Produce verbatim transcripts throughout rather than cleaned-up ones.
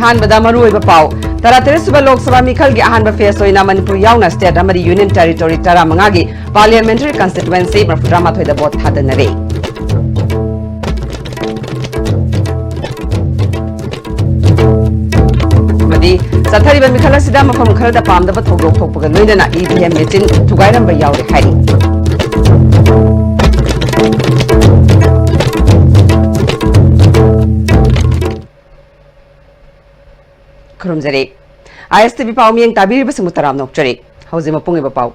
ꯑꯍꯥꯟꯕꯗ ꯃꯔꯨꯑꯣꯏꯕ ꯄꯥꯎ꯫ ꯇꯔꯥꯇꯔꯦꯠ ꯁꯨꯕ ꯂꯣꯛ ꯁꯚꯥ ꯃꯤꯈꯜꯒꯤ ꯑꯍꯥꯟꯕ phase ꯑꯣꯏꯅ ꯃꯅꯤꯄꯨꯔ ꯌꯥꯎꯅ state ꯑꯃꯗꯤ union territory ꯇꯔꯥꯃꯉꯥꯒꯤ parliamentary constituency ꯃꯔꯤꯐꯨꯇꯔꯥꯃꯥꯊꯣꯏꯗ vote ꯊꯥꯗꯅꯔꯦ꯫ ꯑꯃꯗꯤ ꯆꯠꯊꯔꯤꯕ ꯃꯤꯈꯜ ꯑꯁꯤꯗ ꯃꯐꯝ ꯈꯔꯗ ꯄꯥꯝꯗꯕ ꯊꯧꯗꯣꯛ ꯊꯣꯛꯄꯒ ꯂꯣꯏꯅꯅ E V M machine ꯊꯨꯒꯥꯏꯔꯝꯕ ꯌꯥꯎꯔꯦ ꯍꯥꯏꯔꯤ꯫ ꯈꯨꯔꯨꯝꯖꯔꯤ꯫ I S T V ꯄꯥꯎ ꯃꯤꯌꯦꯡ ꯇꯥꯕꯤꯔꯤꯕꯁꯤꯡꯕꯨ ꯇꯔꯥꯝꯅ ꯑꯣꯛꯆꯔꯤ꯫ ꯍꯧꯖꯤꯛ ꯃꯄꯨꯡ ꯑꯣꯏꯕ ꯄꯥꯎ꯫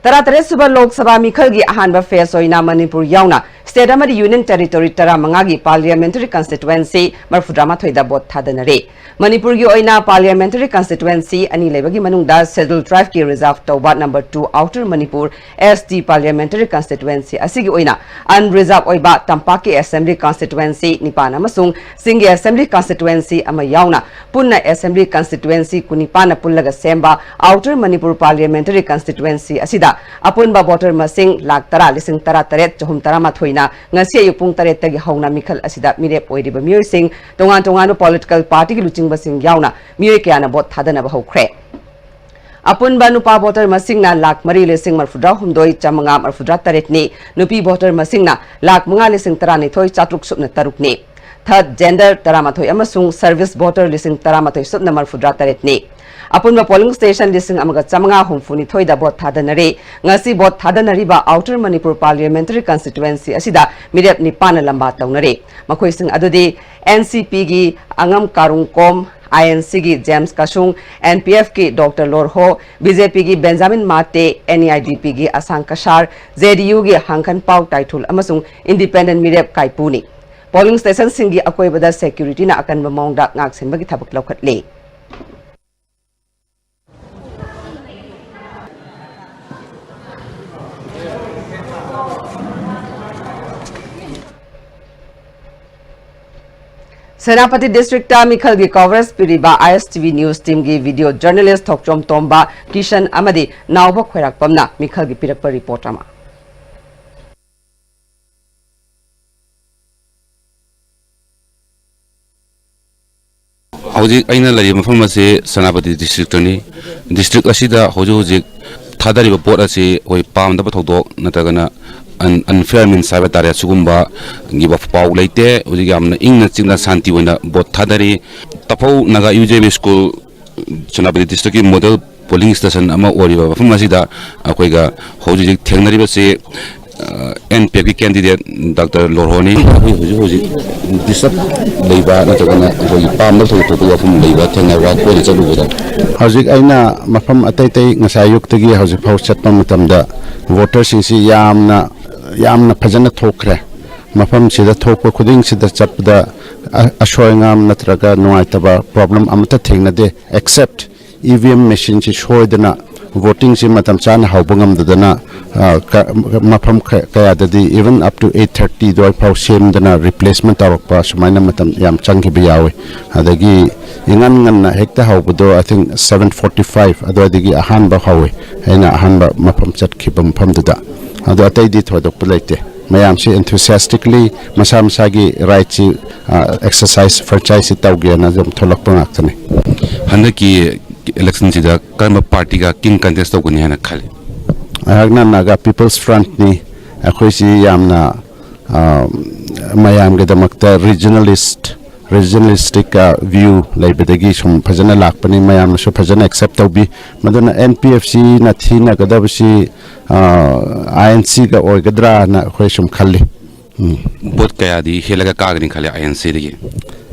ꯇꯔꯥꯇꯔꯦꯠ ꯁꯨꯕ ꯂꯣꯛ ꯁꯚꯥ ꯃꯤꯈꯜꯒꯤ ꯑꯍꯥꯟꯕ phase ꯑꯣꯏꯅ ꯃꯅꯤꯄꯨꯔ ꯌꯥꯎꯅ state ꯑꯃꯗꯤ union territory ꯇꯔꯥꯃꯉꯥꯒꯤ parliamentary constituency ꯃꯔꯤꯐꯨꯇꯔꯥꯃꯥꯊꯣꯏꯗ vote ꯊꯥꯗꯅꯔꯦ꯫ ꯃꯅꯤꯄꯨꯔꯒꯤ ꯑꯣꯏꯅ parliamentary constituency ꯑꯅꯤ ꯂꯩꯕꯒꯤ ꯃꯅꯨꯡꯗ scheduled tribeꯀꯤ reserve ꯇꯧꯕ number two Outer Manipur S T parliamentary constituency ꯑꯁꯤꯒꯤ ꯑꯣꯏꯅ unreserved ꯑꯣꯏꯕ ꯇꯝꯄꯥꯛꯀꯤ assembly constituency ꯅꯤꯄꯥꯟ ꯑꯃꯁꯨꯡ ꯆꯤꯡꯒꯤ assembly constituency ꯑꯃ ꯌꯥꯎꯅ ꯄꯨꯟꯅ assembly constituency ꯀꯨꯟꯅꯤꯄꯥꯟꯅ ꯄꯨꯜꯂꯒ ꯁꯦꯝꯕ Outer Manipur parliamentary constituency ꯑꯁꯤꯗ ꯑꯄꯨꯟꯕ voter ꯃꯁꯤꯡ ꯂꯥꯈ ꯇꯔꯥ ꯂꯤꯁꯤꯡ ꯇꯔꯥꯇꯔꯦꯠ ꯆꯍꯨꯝ ꯇꯔꯥꯃꯥꯊꯣꯏꯅ ꯉꯁꯤ ꯑꯌꯨꯛ ꯄꯨꯡ ꯇꯔꯦꯠꯇꯒꯤ ꯍꯧꯅ ꯃꯤꯈꯜ ꯑꯁꯤꯗ ꯃꯤꯔꯦꯞ ꯑꯣꯏꯔꯤꯕ ꯃꯤꯑꯣꯏꯁꯤꯡ, ꯇꯣꯉꯥꯟ ꯇꯣꯉꯥꯟꯕ political partyꯒꯤ ꯂꯨꯆꯤꯡꯕꯁꯤꯡ ꯌꯥꯎꯅ ꯃꯤꯑꯣꯏ ꯀꯌꯥꯅ vote ꯊꯥꯗꯅꯕ ꯍꯧꯈ꯭ꯔꯦ꯫ ꯑꯄꯨꯟꯕ ꯅꯨꯄꯥ voter ꯃꯁꯤꯡꯅ ꯂꯥꯈ ꯃꯔꯤ ꯂꯤꯁꯤꯡ ꯃꯔꯤꯐꯨꯇꯔꯥꯍꯨꯝꯗꯣꯏ ꯆꯥꯃꯉꯥ ꯃꯔꯤꯐꯨꯇꯔꯥꯇꯔꯦꯠꯅꯤ, ꯅꯨꯄꯤ voter ꯃꯁꯤꯡꯅ ꯂꯥꯈ ꯃꯉꯥ ꯂꯤꯁꯤꯡ ꯇꯔꯥꯅꯤꯊꯣꯏ ꯆꯥꯇ꯭ꯔꯨꯛ ꯁꯨꯞꯅ ꯇꯔꯨꯛꯅꯤ꯫ Third gender ꯇꯔꯥꯃꯥꯊꯣꯏ ꯑꯃꯁꯨꯡ service voter ꯂꯤꯁꯤꯡ ꯇꯔꯥꯃꯥꯊꯣꯏ ꯁꯨꯞꯅ ꯃꯔꯤꯐꯨꯇꯔꯥꯇꯔꯦꯠꯅꯤ꯫ ꯑꯄꯨꯟꯕ polling station ꯂꯤꯁꯤꯡ ꯑꯃꯒ ꯆꯥꯃꯉꯥ ꯍꯨꯝꯐꯨꯅꯤꯊꯣꯏꯗ vote ꯊꯥꯗꯅꯔꯦ꯫ ꯉꯁꯤ vote ꯊꯥꯗꯅꯔꯤꯕ Outer Manipur parliamentary constituency ꯑꯁꯤꯗ ꯃꯤꯔꯦꯞ ꯅꯤꯄꯥꯟꯅ ꯂꯝꯕꯥ ꯇꯧꯅꯔꯦ꯫ ꯃꯈꯣꯏꯁꯤꯡ ꯑꯗꯨꯗꯤ N C Pꯒꯤ ꯑꯉꯝ ꯀꯥꯔꯨꯡꯀꯣꯝ, I N Cꯒꯤ James ꯀꯁꯨꯡ, N P Fꯀꯤ Doctor ꯂꯣꯔꯍꯣ, B J Pꯒꯤ Benjamin Mate, N E I D Pꯒꯤ ꯑꯁꯥꯡ ꯀꯁꯥꯔ, J D Uꯒꯤ ꯍꯥꯡꯈꯟꯄꯥꯎ ꯇꯥꯏꯊꯨꯜ ꯑꯃꯁꯨꯡ independent ꯃꯤꯔꯦꯞ ꯀꯥꯏꯄꯨꯅꯤ꯫ Polling stationꯁꯤꯡꯒꯤ ꯑꯀꯣꯏꯕꯗ securityꯅ ꯑꯀꯟꯕ ꯃꯑꯣꯡꯗ ꯉꯥꯛꯁꯦꯟꯕꯒꯤ ꯊꯕꯛ ꯂꯧꯈꯠꯂꯤ꯫ ꯁꯦꯅꯥꯄꯇꯤ districtꯇ ꯃꯤꯈꯜꯒꯤ coverage ꯄꯤꯔꯤꯕ I S T V news teamꯒꯤ video journalist ꯊꯣꯛꯆꯣꯝ ꯇꯣꯝꯕ, ꯀꯤꯁꯟ ꯑꯃꯗꯤ ꯅꯥꯎꯕ ꯈꯣꯏꯔꯥꯛꯄꯝꯅ ꯃꯤꯈꯜꯒꯤ ꯄꯤꯔꯛꯄ report ꯑꯃ꯫ ꯍꯧꯖꯤꯛ ꯑꯩꯅ ꯂꯩꯔꯤꯕ ꯃꯐꯝ ꯑꯁꯤ ꯁꯦꯅꯥꯄꯇꯤ ꯗꯤꯁꯇ꯭ꯔꯤꯛꯇꯅꯤ꯫ ꯗꯤꯁꯇ꯭ꯔꯤꯛ ꯑꯁꯤꯗ ꯍꯧꯖꯤꯛ ꯍꯧꯖꯤꯛ ꯊꯥꯗꯔꯤꯕ ꯄꯣꯠ ꯑꯁꯤ ꯑꯩꯈꯣꯏ ꯄꯥꯝꯗꯕ ꯊꯧꯗꯣꯛ ꯅꯠꯇ꯭ꯔꯒꯅ ꯑꯟ ꯑꯟꯐꯤꯌꯥꯔ ꯃꯤꯟꯁ ꯍꯥꯏꯕ ꯇꯥꯔꯦ, ꯁꯤꯒꯨꯝꯕꯒꯤ ꯄꯥꯎ ꯂꯩꯇꯦ꯫ ꯍꯧꯖꯤꯛ ꯌꯥꯝꯅ ꯏꯪꯅ ꯆꯤꯛꯅ ꯁꯥꯟꯇꯤ ꯑꯣꯏꯅ ꯚꯣꯠ ꯊꯥꯗꯔꯤ꯫ ꯇꯐꯧ Naga U J B school, Senapati ꯗꯤꯁꯇ꯭ꯔꯤꯛꯀꯤ ꯃꯣꯗꯦꯜ ꯄꯣꯂꯤꯡ ꯁ꯭ꯇꯦꯁꯟ ꯑꯃ ꯑꯣꯏꯔꯤꯕ ꯃꯐꯝ ꯑꯁꯤꯗ ꯑꯩꯈꯣꯏꯒ ꯍꯧꯖꯤꯛ ꯍꯧꯖꯤꯛ ꯊꯦꯡꯅꯔꯤꯕꯁꯤ ꯑꯦꯟ ꯄꯤ ꯑꯦꯐꯀꯤ ꯀꯦꯟꯗꯤꯗꯦꯠ ꯗꯥꯛꯇꯔ ꯂꯣꯔꯍꯣꯅꯤ꯫ ꯑꯩꯈꯣꯏ ꯍꯧꯖꯤꯛ ꯍꯧꯖꯤꯛ ꯗꯤꯁꯇꯔꯕ ꯂꯩꯕ ꯅꯠꯇ꯭ꯔꯒꯅ ꯑꯩꯈꯣꯏꯒꯤ ꯄꯥꯝꯗꯕ ꯊꯧꯗꯣꯛ ꯊꯣꯛꯄ ꯋꯥꯐꯝ ꯂꯩꯕ ꯊꯦꯡꯅꯕ꯭ꯔꯥ ꯀꯣꯏꯅ ꯆꯠꯂꯨꯕꯗ? ꯍꯧꯖꯤꯛ ꯑꯩꯅ ꯃꯐꯝ ꯑꯇꯩ ꯑꯇꯩ ꯉꯁꯥꯏ ꯑꯌꯨꯛꯇꯒꯤ ꯍꯧꯖꯤꯛ ꯐꯥꯎ ꯆꯠꯄ ꯃꯇꯝꯗ ꯚꯣꯇꯔꯁꯤꯡꯁꯤ ꯌꯥꯝꯅ ꯌꯥꯝꯅ ꯐꯖꯅ ꯊꯣꯛꯈ꯭ꯔꯦ꯫ ꯃꯐꯝꯁꯤꯗ ꯊꯣꯛꯄ ꯈꯨꯗꯤꯡꯁꯤꯗ ꯆꯠꯄꯗ ꯑ- ꯑꯁꯣꯏ ꯑꯉꯥꯝ ꯅꯠꯇ꯭ꯔꯒ ꯅꯨꯡꯉꯥꯏꯇꯕ ꯄ꯭ꯔꯣꯕ꯭ꯂꯦꯝ ꯑꯃꯠꯇ ꯊꯦꯡꯅꯗꯦ꯫ ꯑꯦꯛꯁꯦꯞ ꯏ ꯚꯤ ꯑꯦꯝ ꯃꯦꯆꯤꯟꯁꯤ ꯁꯣꯏꯗꯅ ꯚꯣꯇꯤꯡꯁꯤ ꯃꯇꯝ ꯆꯥꯅ ꯍꯧꯕ ꯉꯝꯗꯗꯅ ꯑ, ꯀ- ꯃꯐꯝ ꯈ- ꯀꯌꯥꯗꯗꯤ even up to eight thirty ꯑꯗꯨꯋꯥꯏ ꯐꯥꯎ ꯁꯦꯝꯗꯅ ꯔꯤꯄ꯭ꯂꯦꯁꯃꯦꯟ ꯇꯧꯔꯛꯄ ꯁꯨꯃꯥꯏꯅ ꯃꯇꯝ ꯌꯥꯝ ꯆꯪꯈꯤꯕ ꯌꯥꯎꯏ꯫ ꯑꯗꯒꯤ ꯏꯉꯟ ꯉꯟꯅ ꯍꯦꯛꯇ ꯍꯧꯕꯗꯣ I think seven forty five ꯑꯗꯨꯋꯥꯏꯗꯒꯤ ꯑꯍꯥꯟꯕ ꯍꯧꯏ꯫ ꯑꯩꯅ ꯑꯍꯥꯟꯕ ꯃꯐꯝ ꯆꯠꯈꯤꯕ ꯃꯐꯝꯗꯨꯗ꯫ ꯑꯗꯣ ꯑꯇꯩꯗꯤ ꯊꯣꯏꯗꯣꯛꯄ ꯂꯩꯇꯦ꯫ ꯃꯌꯥꯝꯁꯤ enthusiastically ꯃꯁꯥ ꯃꯁꯥꯒꯤ ꯔꯥꯏꯠꯁꯤ ꯑꯦꯛꯁꯔꯁꯥꯏꯁ ꯐ꯭ꯔꯦꯟꯆꯥꯏꯁꯁꯤ ꯇꯧꯒꯦꯅ ꯑꯗꯨꯝ ꯊꯣꯛꯂꯛꯄ ꯉꯥꯛꯇꯅꯤ꯫ ꯍꯟꯗꯛꯀꯤ ꯏꯂꯦꯛꯁꯟꯁꯤꯗ ꯀꯔꯝꯕ ꯄꯥꯔꯇꯤꯒ ꯀꯤꯡ ꯀꯟꯇꯦꯁ ꯇꯧꯒꯅꯤ ꯍꯥꯏꯅ ꯈꯜꯂꯤ? ꯑꯩꯍꯥꯛꯅ ꯅꯥꯒꯥ ꯄꯤꯄꯜꯁ ꯐ꯭ꯔꯟꯠꯅꯤ꯫ ꯑꯩꯈꯣꯏꯁꯤ ꯌꯥꯝꯅ ꯑ, ꯃꯌꯥꯝꯒꯤꯗꯃꯛꯇ ꯔꯤꯖꯅꯦꯂꯤꯁ ꯔꯤꯖꯅꯦꯂꯤꯁꯇꯤꯛ ꯚ꯭ꯌꯨ ꯂꯩꯕꯗꯒꯤ ꯁꯨꯝ ꯐꯖꯅ ꯂꯥꯛꯄꯅꯤ꯫ ꯃꯌꯥꯝꯅꯁꯨ ꯐꯖꯅ ꯑꯦꯛꯁꯦꯞ ꯇꯧꯕꯤ꯫ ꯃꯗꯨꯅ ꯑꯦꯟ ꯄꯤ ꯑꯦꯐ ꯁꯤꯅ ꯊꯤꯅꯒꯗꯕꯁꯤ ꯑꯥꯏ ꯑꯦꯟ ꯁꯤꯒ ꯑꯣꯏꯒꯗ꯭ꯔꯥꯅ ꯑꯩꯈꯣꯏ ꯁꯨꯝ ꯈꯜꯂꯤ꯫ ꯎꯝ꯫ ꯚꯣꯠ ꯀꯌꯥꯗꯤ ꯍꯦꯜꯂꯒ ꯀꯥꯒꯅꯤ ꯈꯜꯂꯤ ꯑꯥꯏ ꯑꯦꯟ ꯁꯤꯗꯒꯤ?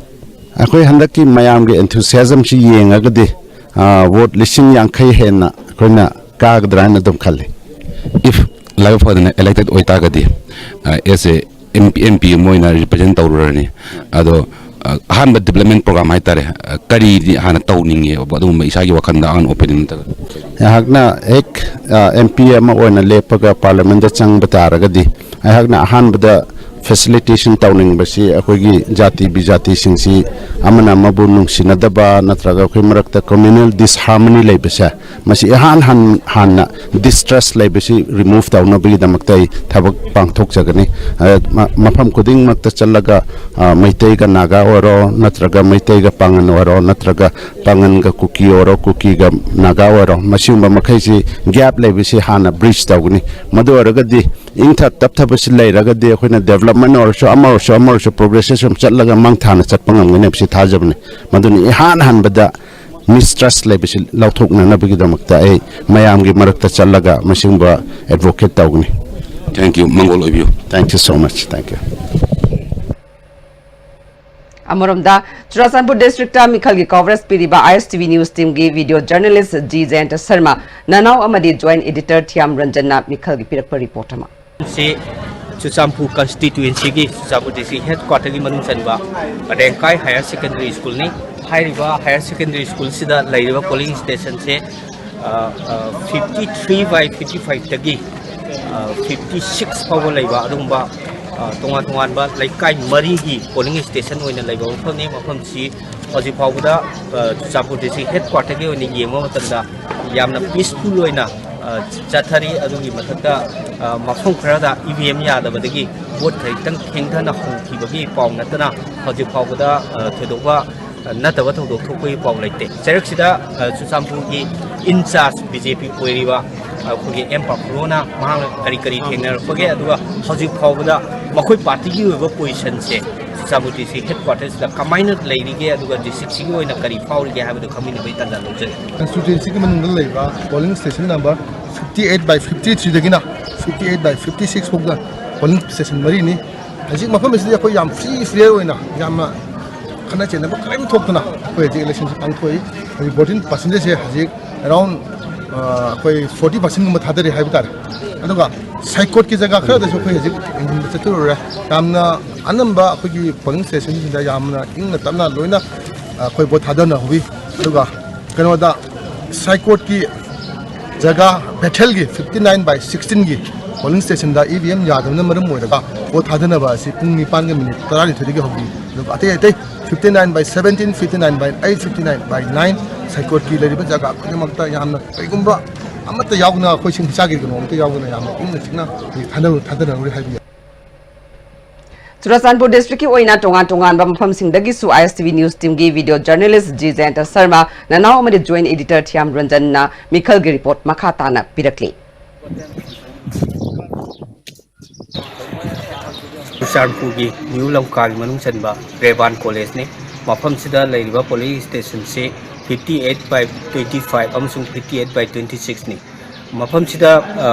ꯑꯩꯈꯣꯏ ꯍꯟꯗꯛꯀꯤ ꯃꯌꯥꯝꯒꯤ ꯑꯦꯟꯊꯨꯁꯤꯌꯥꯖꯝꯁꯤ ꯌꯦꯡꯉꯒꯗꯤ ꯑꯥ, ꯚꯣꯠ ꯂꯤꯁꯤꯡ ꯌꯥꯡꯈꯩ ꯍꯦꯟꯅ ꯑꯩꯈꯣꯏꯅ ꯀꯥꯒꯗ꯭ꯔꯥ ꯍꯥꯏꯅ ꯑꯗꯨꯝ ꯈꯜꯂꯤ꯫ If ꯂꯥꯏꯕꯛ ꯐꯗꯅ ꯏꯂꯦꯛꯇꯦꯠ ꯑꯣꯏꯇꯥꯔꯒꯗꯤ ꯑꯦꯁ ꯑꯦ ꯑꯦꯝ ꯄꯤ ꯑꯃ ꯑꯣꯏꯅ ꯔꯤꯄ꯭ꯔꯖꯦꯟ ꯇꯧꯔꯨꯔꯅꯤ꯫ ꯑꯗꯣ ꯑ, ꯑꯍꯥꯟꯕ ꯗꯤꯕ꯭ꯂꯞꯃꯦꯟ ꯄ꯭ꯔꯣꯒ꯭ꯔꯥꯝ ꯍꯥꯏꯇꯥꯔꯦ, ꯑ, ꯀꯔꯤꯗꯤ ꯍꯥꯟꯅ ꯇꯧꯅꯤꯡꯉꯦꯕ? ꯑꯗꯨꯒꯨꯝꯕ ꯏꯁꯥꯒꯤ ꯋꯥꯈꯜꯗ ꯑꯍꯥꯟꯕ ꯑꯣꯄꯤꯅꯤꯌꯟ ꯅꯠꯇ꯭ꯔꯒ? ꯑꯩꯍꯥꯛꯅ ꯍꯦꯛ ꯑꯦꯝ ꯄꯤ ꯑꯃ ꯑꯣꯏꯅ ꯂꯦꯞꯄꯒ ꯄꯥꯔꯂꯤꯌꯥꯃꯦꯟꯗ ꯆꯪꯕ ꯇꯥꯔꯒꯗꯤ ꯑꯩꯍꯥꯛꯅ ꯑꯍꯥꯟꯕꯗ ꯐꯦꯁꯤꯂꯤꯇꯦꯁꯟ ꯇꯧꯅꯤꯡꯕꯁꯤ ꯑꯩꯈꯣꯏꯒꯤ ꯖꯥꯇꯤ ꯕꯤꯖꯥꯇꯤꯁꯤꯡꯁꯤ ꯑꯃꯅ ꯑꯃꯕꯨ ꯅꯨꯡꯁꯤꯅꯗꯕ ꯅꯠꯇ꯭ꯔꯒ ꯑꯩꯈꯣꯏ ꯃꯔꯛꯇ ꯀꯝꯃ꯭ꯌꯨꯅꯦꯜ ꯗꯤꯁꯍꯥꯔꯃꯅꯤ ꯂꯩꯕꯁꯦ, ꯃꯁꯤ ꯏꯍꯥꯟ ꯍꯥꯟ ꯍꯥꯟꯅ ꯗꯤꯁꯇ꯭ꯔꯁ ꯂꯩꯕꯁꯤ ꯔꯤꯃꯨꯚ ꯇꯧꯅꯕꯒꯤꯗꯃꯛꯇ ꯑꯩ ꯊꯕꯛ ꯄꯥꯡꯊꯣꯛꯆꯒꯅꯤ꯫ ꯑ, ꯃ-, ꯃꯐꯝ ꯈꯨꯗꯤꯡꯃꯛꯇ ꯆꯠꯂꯒ, ꯑ, ꯃꯩꯇꯩꯒ ꯅꯥꯒꯥ ꯑꯣꯏꯔꯣ, ꯅꯠꯇ꯭ꯔꯒ ꯃꯩꯇꯩꯒ ꯄꯥꯉꯟ ꯑꯣꯏꯔꯣ, ꯅꯠꯇ꯭ꯔꯒ ꯄꯥꯉꯟꯒ ꯀꯨꯀꯤ ꯑꯣꯏꯔꯣ, ꯀꯨꯀꯤꯒ ꯅꯥꯒꯥ ꯑꯣꯏꯔꯣ, ꯃꯁꯤꯒꯨꯝꯕ ꯃꯈꯩꯁꯤ ꯒꯦꯞ ꯂꯩꯕꯁꯤ ꯍꯥꯟꯅ ꯕ꯭ꯔꯤꯖ ꯇꯧꯒꯅꯤ꯫ ꯃꯗꯨ ꯑꯣꯏꯔꯒꯗꯤ ꯏꯪꯊ ꯇꯞꯊꯕꯁꯤ ꯂꯩꯔꯒꯗꯤ ꯑꯩꯈꯣꯏꯅ ꯗꯦꯕꯂꯞꯃꯦꯟ ꯑꯣꯏꯔꯁꯨ, ꯑꯃ ꯑꯣꯏꯔꯁꯨ, ꯑꯃ ꯑꯣꯏꯔꯁꯨ, ꯄ꯭ꯔꯣꯒ꯭ꯔꯦꯁꯁꯦ ꯁꯨꯝ ꯆꯠꯂꯒ ꯃꯥꯡ ꯊꯥꯅ ꯆꯠꯄ ꯉꯝꯒꯅꯤ ꯍꯥꯏꯕꯁꯤ ꯊꯥꯖꯕꯅꯤ꯫ ꯃꯗꯨꯅ ꯏꯍꯥꯟ ꯍꯥꯟꯕꯗ ꯃꯤꯁꯇ꯭ꯔꯁ ꯂꯩꯕꯁꯤ ꯂꯧꯊꯣꯛꯅꯅꯕꯒꯤꯗꯃꯛꯇ ꯑꯩ ꯃꯌꯥꯝꯒꯤ ꯃꯔꯛꯇ ꯆꯠꯂꯒ ꯃꯁꯤꯒꯨꯝꯕ ꯑꯦꯗꯚꯣꯀꯦꯠ ꯇꯧꯒꯅꯤ꯫ Thank you, ꯃꯪꯒꯣꯜ ꯑꯣꯏꯕꯤꯌꯨ꯫ Thank you so much. Thank you. ꯑꯃꯔꯣꯝꯗ, ꯆꯨꯔꯥꯆꯥꯟꯄꯨꯔ ꯗꯤꯁꯇ꯭ꯔꯤꯛꯇ ꯃꯤꯈꯜꯒꯤ ꯀꯣꯚꯔꯦꯖ ꯄꯤꯔꯤꯕ ꯑꯥꯏ ꯑꯦꯁ ꯇꯤ ꯚꯤ ꯅ꯭ꯌꯨꯁ ꯇꯤꯝꯒꯤ ꯚꯤꯗꯤꯑꯣ ꯖꯔꯅꯦꯂꯤꯁ ꯖꯤ ꯖꯌꯟꯇ ꯁꯔꯃ, ꯅꯅꯥꯎ ꯑꯃꯗꯤ ꯖꯣꯏꯟꯠ ꯑꯦꯗꯤꯇꯔ ꯊꯤꯌꯥꯝ ꯔꯟꯖꯟꯅ ꯃꯤꯈꯜꯒꯤ ꯄꯤꯔꯛꯄ ꯔꯤꯄꯣꯔꯠ ꯑꯃ꯫ ꯁꯤ ꯆꯨꯔꯆꯥꯟꯄꯨꯔ ꯀꯟꯁꯇꯤꯇ꯭ꯋꯦꯟꯁꯤꯒꯤ, ꯆꯨꯔꯆꯥꯟꯄꯨꯔ ꯗꯤꯁꯇ꯭ꯔꯤꯛ ꯍꯦꯗꯀ꯭ꯋꯥꯇꯔꯒꯤ ꯃꯅꯨꯡ ꯆꯟꯕ ꯔꯦꯡꯀꯥꯏ ꯍꯥꯌꯔ ꯁꯦꯀꯦꯟꯗꯔꯤ ꯁ꯭ꯀꯨꯜꯅꯤ꯫ ꯍꯥꯏꯔꯤꯕ ꯍꯥꯌꯔ ꯁꯦꯀꯦꯟꯗꯔꯤ ꯁ꯭ꯀꯨꯜꯁꯤꯗ ꯂꯩꯔꯤꯕ ꯄꯣꯂꯤꯡ ꯁ꯭ꯇꯦꯁꯟꯁꯦ, ꯑ, ꯑ, fifty three by fifty five ꯇꯒꯤ, ꯑ, fifty six ꯐꯥꯎꯕ ꯂꯩꯕ ꯑꯗꯨꯒꯨꯝꯕ, ꯑ, ꯇꯣꯉꯥꯟ ꯇꯣꯉꯥꯟꯕ ꯂꯩꯀꯥꯏ ꯃꯔꯤꯒꯤ ꯄꯣꯂꯤꯡ ꯁ꯭ꯇꯦꯁꯟ ꯑꯣꯏꯅ ꯂꯩꯕ ꯃꯐꯝꯅꯤ꯫ ꯃꯐꯝꯁꯤ ꯍꯧꯖꯤꯛ ꯐꯥꯎꯕꯗ, ꯑ, ꯆꯨꯔꯆꯥꯟꯄꯨꯔ ꯗꯤꯁꯇ꯭ꯔꯤꯛ ꯍꯦꯗꯀ꯭ꯋꯥꯇꯔꯒꯤ ꯑꯣꯏꯅ ꯌꯦꯡꯕ ꯃꯇꯝꯗ ꯌꯥꯝꯅ ꯄꯤꯁꯐꯨꯜ ꯑꯣꯏꯅ, ꯑ, ꯆꯠꯊꯔꯤ꯫ ꯑꯗꯨꯒꯤ ꯃꯊꯛꯇ, ꯑ, ꯃꯐꯝ ꯈꯔꯗ ꯏ ꯚꯤ ꯑꯦꯝ ꯌꯥꯗꯕꯗꯒꯤ ꯚꯣꯠ ꯈꯖꯤꯛꯇꯪ ꯊꯦꯡꯊꯅ ꯍꯧꯈꯤꯕꯒꯤ ꯄꯥꯎ ꯅꯠꯇꯅ ꯍꯧꯖꯤꯛ ꯐꯥꯎꯕꯗ, ꯑ, ꯊꯣꯏꯗꯣꯛꯄ, ꯑ, ꯅꯠꯇꯕ ꯊꯧꯗꯣꯛ ꯊꯣꯛꯄꯒꯤ ꯄꯥꯎ ꯂꯩꯇꯦ꯫ ꯆꯩꯔꯛꯁꯤꯗ, ꯑ, ꯆꯨꯔꯆꯥꯟꯄꯨꯔꯒꯤ ꯏꯟꯆꯥꯔꯖ ꯕꯤ ꯖꯦ ꯄꯤ ꯑꯣꯏꯔꯤꯕ ꯑꯩꯈꯣꯏꯒꯤ ꯑꯦꯝ ꯄꯥꯐꯣꯂꯣꯅ ꯃꯍꯥꯛꯅ ꯀꯔꯤ ꯀꯔꯤ ꯊꯦꯡꯅꯔꯛꯄꯒꯦ, ꯑꯗꯨꯒ ꯍꯧꯖꯤꯛ ꯐꯥꯎꯕꯗ ꯃꯈꯣꯏ ꯄꯥꯔꯇꯤꯒꯤ ꯑꯣꯏꯕ ꯄꯣꯖꯤꯁꯟꯁꯦ ꯆꯨꯔꯆꯥꯟꯄꯨꯔ ꯗꯤꯁꯇ꯭ꯔꯤꯛ ꯍꯦꯗꯀ꯭ꯋꯥꯇꯔꯁꯤꯗ ꯀꯃꯥꯏꯅ ꯂꯩꯔꯤꯒꯦ, ꯑꯗꯨꯒ ꯗꯤꯁꯇ꯭ꯔꯤꯛꯁꯤꯒꯤ ꯑꯣꯏꯅ ꯀꯔꯤ ꯐꯥꯎꯔꯤꯒꯦ ꯍꯥꯏꯕꯗꯨ ꯈꯪꯃꯤꯟꯅꯕꯒꯤ ꯇꯥꯟꯖꯥ ꯂꯧꯖꯒꯦ꯫ ꯀꯟꯁꯇꯤꯇ꯭ꯋꯦꯟꯁꯤꯒꯤ ꯃꯅꯨꯡꯗ ꯂꯩꯕ polling station number fifty eight by fifty three ꯗꯒꯤꯅ fifty eight by fifty six ꯐꯥꯎꯕꯗ ꯄꯣꯂꯤꯡ ꯁ꯭ꯇꯦꯁꯟ ꯃꯔꯤꯅꯤ꯫ ꯍꯧꯖꯤꯛ ꯃꯐꯝ ꯑꯁꯤꯗ ꯑꯩꯈꯣꯏ ꯌꯥꯝ ꯐ꯭ꯔꯤ ꯐꯦꯌꯔ ꯑꯣꯏꯅ, ꯌꯥꯝꯅ ꯈꯠꯅ ꯆꯩꯅꯕ ꯀꯔꯤꯝ ꯊꯣꯛꯇꯅ ꯑꯩꯈꯣꯏ ꯍꯧꯖꯤꯛ ꯏꯂꯦꯛꯁꯟꯁꯤ ꯄꯥꯡꯊꯣꯛꯏ꯫ ꯍꯧꯖꯤꯛ ꯚꯣꯇꯤꯡ ꯄꯥꯔꯁꯦꯟꯇꯦꯖꯁꯦ ꯍꯧꯖꯤꯛ ꯑꯦꯔꯥꯎꯟ, ꯑ, ꯑꯩꯈꯣꯏ ꯐꯣꯔꯇꯤ ꯄꯥꯔꯁꯦꯟꯒꯨꯝꯕ ꯊꯥꯗꯔꯤ ꯍꯥꯏꯕ ꯇꯥꯔꯦ꯫ ꯑꯗꯨꯒ ꯁꯥꯏꯀꯣꯠꯀꯤ ꯖꯒꯥ ꯈꯔꯗꯁꯨ ꯑꯩꯈꯣꯏ ꯍꯧꯖꯤꯛ ꯌꯦꯡꯁꯤꯟꯕ ꯆꯠꯊꯔꯨꯔꯦ꯫ ꯌꯥꯝꯅ ꯑꯅꯝꯕ ꯑꯩꯈꯣꯏꯒꯤ ꯄꯣꯂꯤꯡ ꯁ꯭ꯇꯦꯁꯟꯁꯤꯡꯗ ꯌꯥꯝꯅ ꯏꯪꯅ ꯇꯞꯅ ꯂꯣꯏꯅ, ꯑ, ꯑꯩꯈꯣꯏ ꯚꯣꯠ ꯊꯥꯗꯅꯍꯧꯏ꯫ ꯑꯗꯨꯒ ꯀꯩꯅꯣꯗ ꯁꯥꯏꯀꯣꯠꯀꯤ ꯖꯒꯥ ꯕꯦꯊꯦꯜꯒꯤ fifty nine by sixteenꯒꯤ Polling stationꯗ E V M ꯌꯥꯗꯕꯅ ꯃꯔꯝ ꯑꯣꯏꯔꯒ ꯚꯣꯠ ꯊꯥꯗꯅꯕ ꯑꯁꯤ ꯄꯨꯡ ꯅꯤꯄꯥꯟꯒ ꯃꯤꯅꯤꯠ ꯇꯔꯥꯅꯤꯊꯣꯏꯗꯒꯤ ꯍꯧꯈꯤ꯫ ꯑꯗꯨꯒ ꯑꯇꯩ ꯑꯇꯩ fifty nine by seventeen, fifty nine by eight, fifty nine by nine, ꯁꯥꯏꯀꯣꯠꯀꯤ ꯂꯩꯔꯤꯕ ꯖꯒꯥ ꯈꯨꯗꯤꯡꯃꯛꯇ ꯌꯥꯝꯅ ꯀꯩꯒꯨꯝꯕ ꯑꯃꯠꯇ ꯌꯥꯎꯗꯅ, ꯑꯩꯈꯣꯏ ꯁꯤꯡ ꯐꯤꯁꯥꯒꯤ ꯀꯩꯅꯣ ꯑꯃꯠꯇ ꯌꯥꯎꯗꯅ ꯌꯥꯝꯅ ꯏꯪꯅ ꯆꯤꯛꯅ ꯊꯥꯗ-, ꯊꯥꯗꯅꯔꯨꯔꯦ ꯍꯥꯏꯕ ꯌꯥꯏ꯫ ꯆꯨꯔꯥꯆꯥꯟꯄꯨꯔ ꯗꯤꯁꯇ꯭ꯔꯤꯛꯀꯤ ꯑꯣꯏꯅ ꯇꯣꯉꯥꯟ ꯇꯣꯉꯥꯟꯕ ꯃꯐꯝꯁꯤꯡꯗꯒꯤꯁꯨ I S T V news teamꯒꯤ video journalist G Jayanta Sharma, ꯅꯅꯥꯎ ꯑꯃꯗꯤ joint editor ꯊꯤꯌꯥꯝ ꯔꯟꯖꯟꯅ ꯃꯤꯈꯜꯒꯤ report ꯃꯈꯥ ꯇꯥꯅ ꯄꯤꯔꯛꯂꯤ꯫ ꯆꯨꯔꯆꯥꯟꯄꯨꯔꯒꯤ ꯅ꯭ꯌꯨ ꯂꯝꯀꯥꯒꯤ ꯃꯅꯨꯡ ꯆꯟꯕ ꯔꯦꯕꯥꯟ ꯀꯣꯂꯦꯖꯅꯤ꯫ ꯃꯐꯝꯁꯤꯗ ꯂꯩꯔꯤꯕ polling stationꯁꯤ fifty eight by twenty five ꯑꯃꯁꯨꯡ fifty eight by twenty sixꯅꯤ꯫ ꯃꯐꯝꯁꯤꯗ, ꯑ,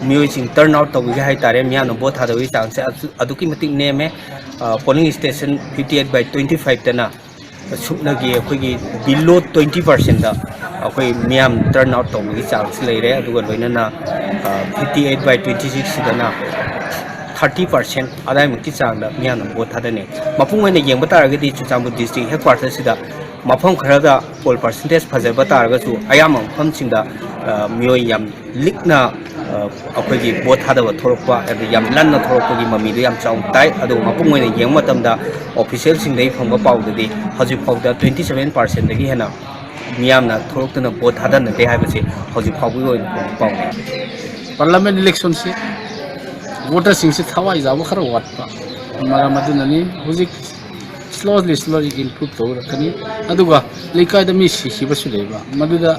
ꯃꯤꯑꯣꯏꯁꯤꯡ turn out ꯇꯧꯕꯒꯤ ꯍꯥꯏ ꯇꯥꯔꯦ, ꯃꯤꯌꯥꯝꯅ ꯚꯣꯠ ꯊꯥꯗꯕꯒꯤ ꯆꯥꯡꯁꯦ ꯑꯗꯨ-, ꯑꯗꯨꯛꯀꯤ ꯃꯇꯤꯛ ꯅꯦꯝꯃꯦ꯫ ꯑ, polling station fifty eight by twenty fiveꯇꯅ ꯁꯨꯞꯅꯒꯤ ꯑꯩꯈꯣꯏꯒꯤ below twenty percentꯇ ꯑꯩꯈꯣꯏ ꯃꯤꯌꯥꯝ turn out ꯇꯧꯕꯒꯤ ꯆꯥꯡꯁꯤ ꯂꯩꯔꯦ꯫ ꯑꯗꯨꯒ ꯂꯣꯏꯅꯅ, ꯑ, fifty eight by twenty sixꯁꯤꯗꯅ thirty percent ꯑꯗꯥꯏꯃꯨꯛꯀꯤ ꯆꯥꯡꯗ ꯃꯤꯌꯥꯝꯅ ꯚꯣꯠ ꯊꯥꯗꯅꯩ꯫ ꯃꯄꯨꯡ ꯑꯣꯏꯅ ꯌꯦꯡꯕ ꯇꯥꯔꯒꯗꯤ ꯆꯨꯔꯆꯥꯟꯄꯨꯔ district headquarterꯁꯤꯗ ꯃꯐꯝ ꯈꯔꯗ poll percentage ꯐꯖꯕ ꯇꯥꯔꯒꯁꯨ ꯑꯌꯥꯝꯕ ꯃꯐꯝꯁꯤꯡꯗ, ꯑ, ꯃꯤꯑꯣꯏ ꯌꯥꯝ ꯂꯤꯛꯅ, ꯑ, ꯑꯩꯈꯣꯏꯒꯤ ꯚꯣꯠ ꯊꯥꯗꯕ ꯊꯣꯔꯛꯄ, ꯍꯥꯏꯕꯗꯤ ꯌꯥꯝ ꯂꯟꯅ ꯊꯣꯔꯛꯄꯒꯤ ꯃꯃꯤꯗꯨ ꯌꯥꯝ ꯆꯥꯎꯅ ꯇꯥꯏ꯫ ꯑꯗꯨꯒ ꯃꯄꯨꯡ ꯑꯣꯏꯅ ꯌꯦꯡꯕ ꯃꯇꯝꯗ officialꯁꯤꯡꯗꯒꯤ ꯐꯪꯕ ꯄꯥꯎꯗꯗꯤ ꯍꯧꯖꯤꯛ ꯐꯥꯎꯗ twenty seven percentꯗꯒꯤ ꯍꯦꯟꯅ ꯃꯤꯌꯥꯝꯅ ꯊꯣꯛꯂꯛꯇꯨꯅ ꯚꯣꯠ ꯊꯥꯗꯅꯗꯦ ꯍꯥꯏꯕꯁꯤ ꯍꯧꯖꯤꯛ ꯐꯥꯎꯕꯒꯤ ꯑꯣꯏꯅ ꯐꯪꯕ ꯄꯥꯎꯅꯤ꯫ Parliament electionꯁꯤ voterꯁꯤꯡꯁꯤ ꯊꯋꯥꯏ ꯌꯥꯎꯕ ꯈꯔ ꯋꯥꯠꯄ ꯃꯔꯝ ꯑꯗꯨꯅꯅꯤ꯫ ꯍꯧꯖꯤꯛ slowly, slowly improve ꯇꯧꯔꯛꯀꯅꯤ꯫ ꯑꯗꯨꯒ ꯂꯩꯀꯥꯏꯗ ꯃꯤ ꯁꯤꯈꯤꯕꯁꯨ ꯂꯩꯕ, ꯃꯗꯨꯗ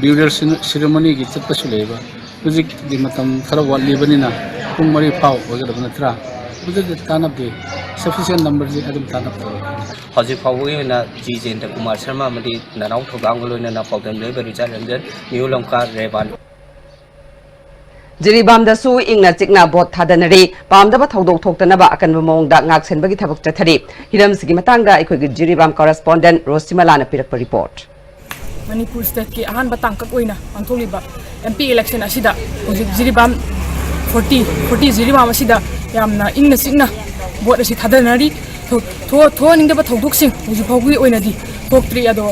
burial cere-, ceremonyꯒꯤ ꯆꯠꯄꯁꯨ ꯂꯩꯕ꯫ ꯍꯧꯖꯤꯛꯇꯤ ꯃꯇꯝ ꯈꯔ ꯋꯥꯠꯂꯤꯕꯅꯤꯅ ꯄꯨꯡ ꯃꯔꯤ ꯐꯥꯎ ꯑꯣꯏꯒꯗꯕ ꯅꯠꯇ꯭ꯔꯥ? ꯃꯗꯨꯗ ꯇꯥꯟꯅꯕꯗꯤ sufficient numberꯁꯤ ꯑꯗꯨꯝ ꯇꯥꯟꯅꯕ ꯇꯧꯔꯛꯀꯅꯤ꯫ ꯍꯧꯖꯤꯛ ꯐꯥꯎꯕꯒꯤ ꯑꯣꯏꯅ ꯖꯤ ꯖꯌꯦꯟꯇ ꯀꯨꯃꯥꯔ ꯁꯔꯃ ꯑꯃꯗꯤ ꯅꯅꯥꯎ ꯊꯧꯗꯥꯝꯒ ꯂꯣꯏꯅꯅ ꯄꯥꯎꯗꯝ ꯂꯣꯏꯕ ꯔꯤꯆꯥꯔꯗ ꯔꯟꯖꯟ, ꯅ꯭ꯌꯨ ꯂꯝꯀꯥ, ꯔꯦꯕꯥꯟ꯫ ꯖꯤꯔꯤꯕꯥꯝꯗꯁꯨ ꯏꯪꯅ ꯆꯤꯛꯅ ꯚꯣꯠ ꯊꯥꯗꯅꯔꯤ꯫ ꯄꯥꯝꯗꯕ ꯊꯧꯗꯣꯛ ꯊꯣꯛꯇꯅꯕ ꯑꯀꯟꯕ ꯃꯑꯣꯡꯗ ꯉꯥꯛꯁꯦꯟꯕꯒꯤ ꯊꯕꯛ ꯆꯠꯊꯔꯤ꯫ ꯍꯤꯔꯝꯁꯤꯒꯤ ꯃꯇꯥꯡꯗ ꯑꯩꯈꯣꯏꯒꯤ ꯖꯤꯔꯤꯕꯥꯝ correspondent ꯔꯣꯁꯤꯃꯂꯥꯅ ꯄꯤꯔꯛꯄ report꯫ ꯃꯅꯤꯄꯨꯔ stateꯀꯤ ꯑꯍꯥꯟꯕ ꯇꯥꯡꯀꯛ ꯑꯣꯏꯅ ꯄꯥꯡꯊꯣꯛꯂꯤꯕ M P election ꯑꯁꯤꯗ ꯍꯧꯖꯤꯛ ꯖꯤꯔꯤꯕꯥꯝ forty, forty ꯖꯤꯔꯤꯕꯥꯝ ꯑꯁꯤꯗ ꯌꯥꯝꯅ ꯏꯪꯅ ꯆꯤꯛꯅ ꯚꯣꯠ ꯑꯁꯤ ꯊꯥꯗꯅꯔꯤ꯫ ꯊꯣ-, ꯊꯣ-, ꯊꯣꯛꯍꯟꯅꯤꯡꯗꯕ ꯊꯧꯗꯣꯛꯁꯤꯡ ꯍꯧꯖꯤꯛ ꯐꯥꯎꯕꯒꯤ ꯑꯣꯏꯅꯗꯤ ꯊꯣꯛꯇ꯭ꯔꯤ꯫ ꯑꯗꯣ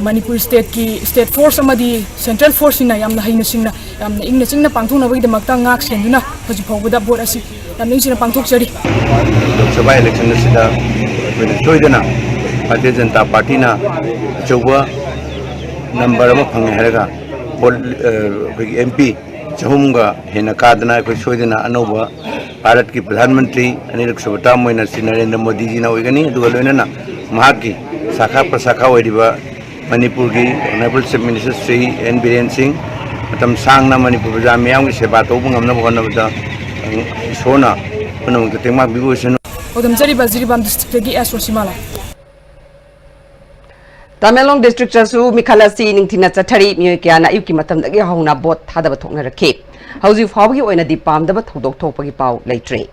ꯃꯅꯤꯄꯨꯔ ꯁ꯭ꯇꯦꯠꯀꯤ, ꯁ꯭ꯇꯦꯠ ꯐꯣꯔꯁ ꯑꯃꯗꯤ ꯁꯦꯟꯇ꯭ꯔꯦꯜ ꯐꯣꯔꯁꯁꯤꯅ ꯌꯥꯝꯅ ꯍꯩꯅ ꯁꯤꯡꯅ, ꯌꯥꯝꯅ ꯏꯪꯅ ꯆꯤꯡꯅ ꯄꯥꯡꯊꯣꯛꯅꯕꯒꯤꯗꯃꯛꯇ ꯉꯥꯛ ꯁꯦꯟꯗꯨꯅ ꯍꯧꯖꯤꯛ ꯐꯥꯎꯕꯗ ꯚꯣꯠ ꯑꯁꯤ ꯌꯥꯝ ꯅꯤꯡꯊꯤꯅ ꯄꯥꯡꯊꯣꯛꯆꯔꯤ꯫ ꯂꯣꯛ ꯁꯚꯥ ꯏꯂꯦꯛꯁꯟ ꯑꯁꯤꯗ ꯑꯩꯈꯣꯏꯅ ꯁꯣꯏꯗꯅ ꯚꯥꯔꯇꯤꯌ ꯖꯅꯇꯥ ꯄꯥꯔꯇꯤꯅ ꯑꯆꯧꯕ ꯅꯝꯕꯔ ꯑꯃ ꯐꯪꯉꯦ ꯍꯥꯏꯔꯒ ꯚꯣꯠ, ꯑ, ꯑꯩꯈꯣꯏꯒꯤ ꯑꯦꯝ ꯄꯤ ꯆꯍꯨꯝꯒ ꯍꯦꯟꯅ ꯀꯥꯗꯅ ꯑꯩꯈꯣꯏ ꯁꯣꯏꯗꯅ ꯑꯅꯧꯕ ꯚꯥꯔꯠꯀꯤ ꯄ꯭ꯔꯙꯥꯟ ꯃꯟꯇ꯭ꯔꯤ ꯑꯅꯤꯔꯛ ꯁꯨꯕ ꯇꯥꯔꯝ ꯑꯣꯏꯅ ꯁ꯭ꯔꯤ ꯅꯔꯦꯟꯗ꯭ꯔ ꯃꯣꯗꯤꯖꯤꯅ ꯑꯣꯏꯒꯅꯤ꯫ ꯑꯗꯨꯒ ꯂꯣꯏꯅꯅ ꯃꯍꯥꯛꯀꯤ ꯁꯥꯈꯥ ꯄ꯭ꯔꯁꯥꯈꯥ ꯑꯣꯏꯔꯤꯕ ꯃꯅꯤꯄꯨꯔꯒꯤ honourable chief minister Shri N Biren Singh ꯃꯇꯝ ꯁꯥꯡꯅ ꯃꯅꯤꯄꯨꯔ ꯄ꯭ꯔꯖꯥ ꯃꯤꯌꯥꯝꯒꯤ ꯁꯦꯕꯥ ꯇꯧꯕ ꯉꯝꯅꯕ ꯍꯣꯠꯅꯕꯗ ꯏꯁꯣꯔꯅ ꯄꯨꯝꯅꯃꯛꯇ ꯇꯦꯡꯕꯥꯡ ꯄꯤꯕ ꯑꯣꯏꯁꯅꯨ꯫ ꯈꯧꯗꯝꯖꯔꯤꯕ ꯖꯤꯔꯤꯕꯥꯝ ꯗꯤꯁꯇ꯭ꯔꯤꯛꯇꯒꯤ ꯑꯦꯁ ꯔꯣꯁꯤꯃꯥꯂꯥ꯫ ꯇꯃꯦꯡꯂꯣꯡ ꯗꯤꯁꯇ꯭ꯔꯤꯛꯇꯁꯨ ꯃꯤꯈꯜ ꯑꯁꯤ ꯅꯤꯡꯊꯤꯅ ꯆꯠꯊꯔꯤ꯫ ꯃꯤꯑꯣꯏ ꯀꯌꯥꯅ ꯑꯌꯨꯛꯀꯤ ꯃꯇꯝꯗꯒꯤ ꯍꯧꯅ ꯚꯣꯠ ꯊꯥꯗꯕ ꯊꯣꯛꯅꯔꯛꯈꯤ꯫ ꯍꯧꯖꯤꯛ ꯐꯥꯎꯕꯒꯤ ꯑꯣꯏꯅꯗꯤ ꯄꯥꯝꯗꯕ ꯊꯧꯗꯣꯛ ꯊꯣꯛꯄꯒꯤ ꯄꯥꯎ ꯂꯩꯇ꯭ꯔꯤ꯫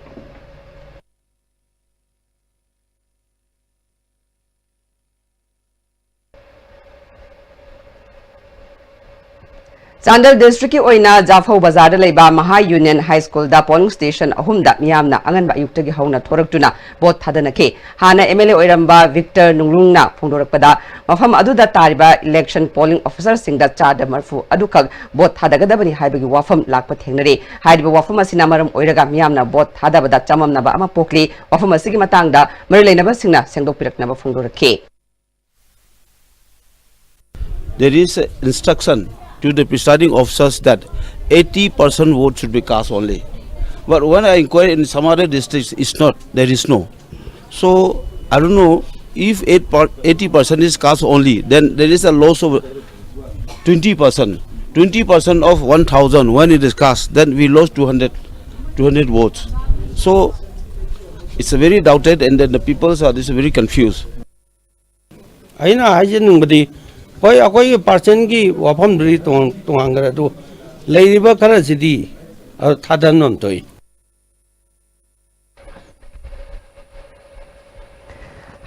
ꯆꯥꯟꯗꯦꯜ ꯗꯤꯁꯇ꯭ꯔꯤꯛꯀꯤ ꯑꯣꯏꯅ ꯖꯥꯐꯧ ꯕꯖꯥꯔꯗ ꯂꯩꯕ ꯃꯍꯥ ꯌꯨꯅꯤꯌꯟ ꯍꯥꯏ ꯁ꯭ꯀꯨꯜꯗ ꯄꯣꯂꯤꯡ ꯁ꯭ꯇꯦꯁꯟ ꯑꯍꯨꯝꯗ ꯃꯤꯌꯥꯝꯅ ꯑꯉꯟꯕ ꯑꯌꯨꯛꯇꯒꯤ ꯍꯧꯅ ꯊꯣꯔꯛꯇꯨꯅ ꯚꯣꯠ ꯊꯥꯗꯅꯈꯤ꯫ ꯍꯥꯟꯅ ꯑꯦꯝ ꯑꯦꯜ ꯑꯦ ꯑꯣꯏꯔꯝꯕ ꯚꯤꯛꯇꯔ ꯅꯨꯡꯂꯨꯡꯅ ꯐꯣꯡꯗꯣꯔꯛꯄꯗ, ꯃꯐꯝ ꯑꯗꯨꯗ ꯇꯥꯔꯤꯕ ꯏꯂꯦꯛꯁꯟ ꯄꯣꯂꯤꯡ ꯑꯣꯐꯤꯁꯔꯁꯤꯡꯗ ꯆꯥꯗ ꯃꯔꯐꯨ ꯑꯗꯨꯈꯛ ꯚꯣꯠ ꯊꯥꯗꯒꯗꯕꯅꯤ ꯍꯥꯏꯕꯒꯤ ꯋꯥꯐꯝ ꯂꯥꯛꯄ ꯊꯦꯡꯅꯔꯦ꯫ ꯍꯥꯏꯔꯤꯕ ꯋꯥꯐꯝ ꯑꯁꯤꯅ ꯃꯔꯝ ꯑꯣꯏꯔꯒ ꯃꯤꯌꯥꯝꯅ ꯚꯣꯠ ꯊꯥꯗꯕꯗ ꯆꯃꯝꯅꯕ ꯑꯃ ꯄꯣꯛꯂꯤ꯫ ꯋꯥꯐꯝ ꯑꯁꯤꯒꯤ ꯃꯇꯥꯡꯗ ꯃꯔꯤ ꯂꯩꯅꯕꯁꯤꯡꯅ ꯁꯦꯡꯗꯣꯛꯄꯤꯔꯛꯅꯕ ꯐꯣꯡꯗꯣꯔꯛꯈꯤ꯫ There is a instruction to the presiding officers that eighty percent vote should be cast only. But when I inquire in some other districts, it's not. There is no. So, I don't know if eight per, eighty percent is cast only, then there is a loss of twenty percent. Twenty percent of one thousand, when it is cast, then we lost two hundred, two hundred votes. So, it's a very doubted, and then the people are this very confused. ꯑꯩꯅ ꯍꯥꯏꯖꯅꯤꯡꯕꯗꯤ, ꯍꯣꯏ, ꯑꯩꯈꯣꯏꯒꯤ ꯄꯥꯔꯁꯦꯟꯒꯤ ꯋꯥꯐꯝꯗꯨꯗꯤ ꯇꯣꯉꯥꯟ-, ꯇꯣꯉꯥꯟꯈ꯭ꯔꯦ, ꯑꯗꯨ ꯂꯩꯔꯤꯕ ꯈꯔꯁꯤꯗꯤ, ꯑ, ꯊꯥꯗꯅꯐꯝ ꯊꯣꯛꯏ꯫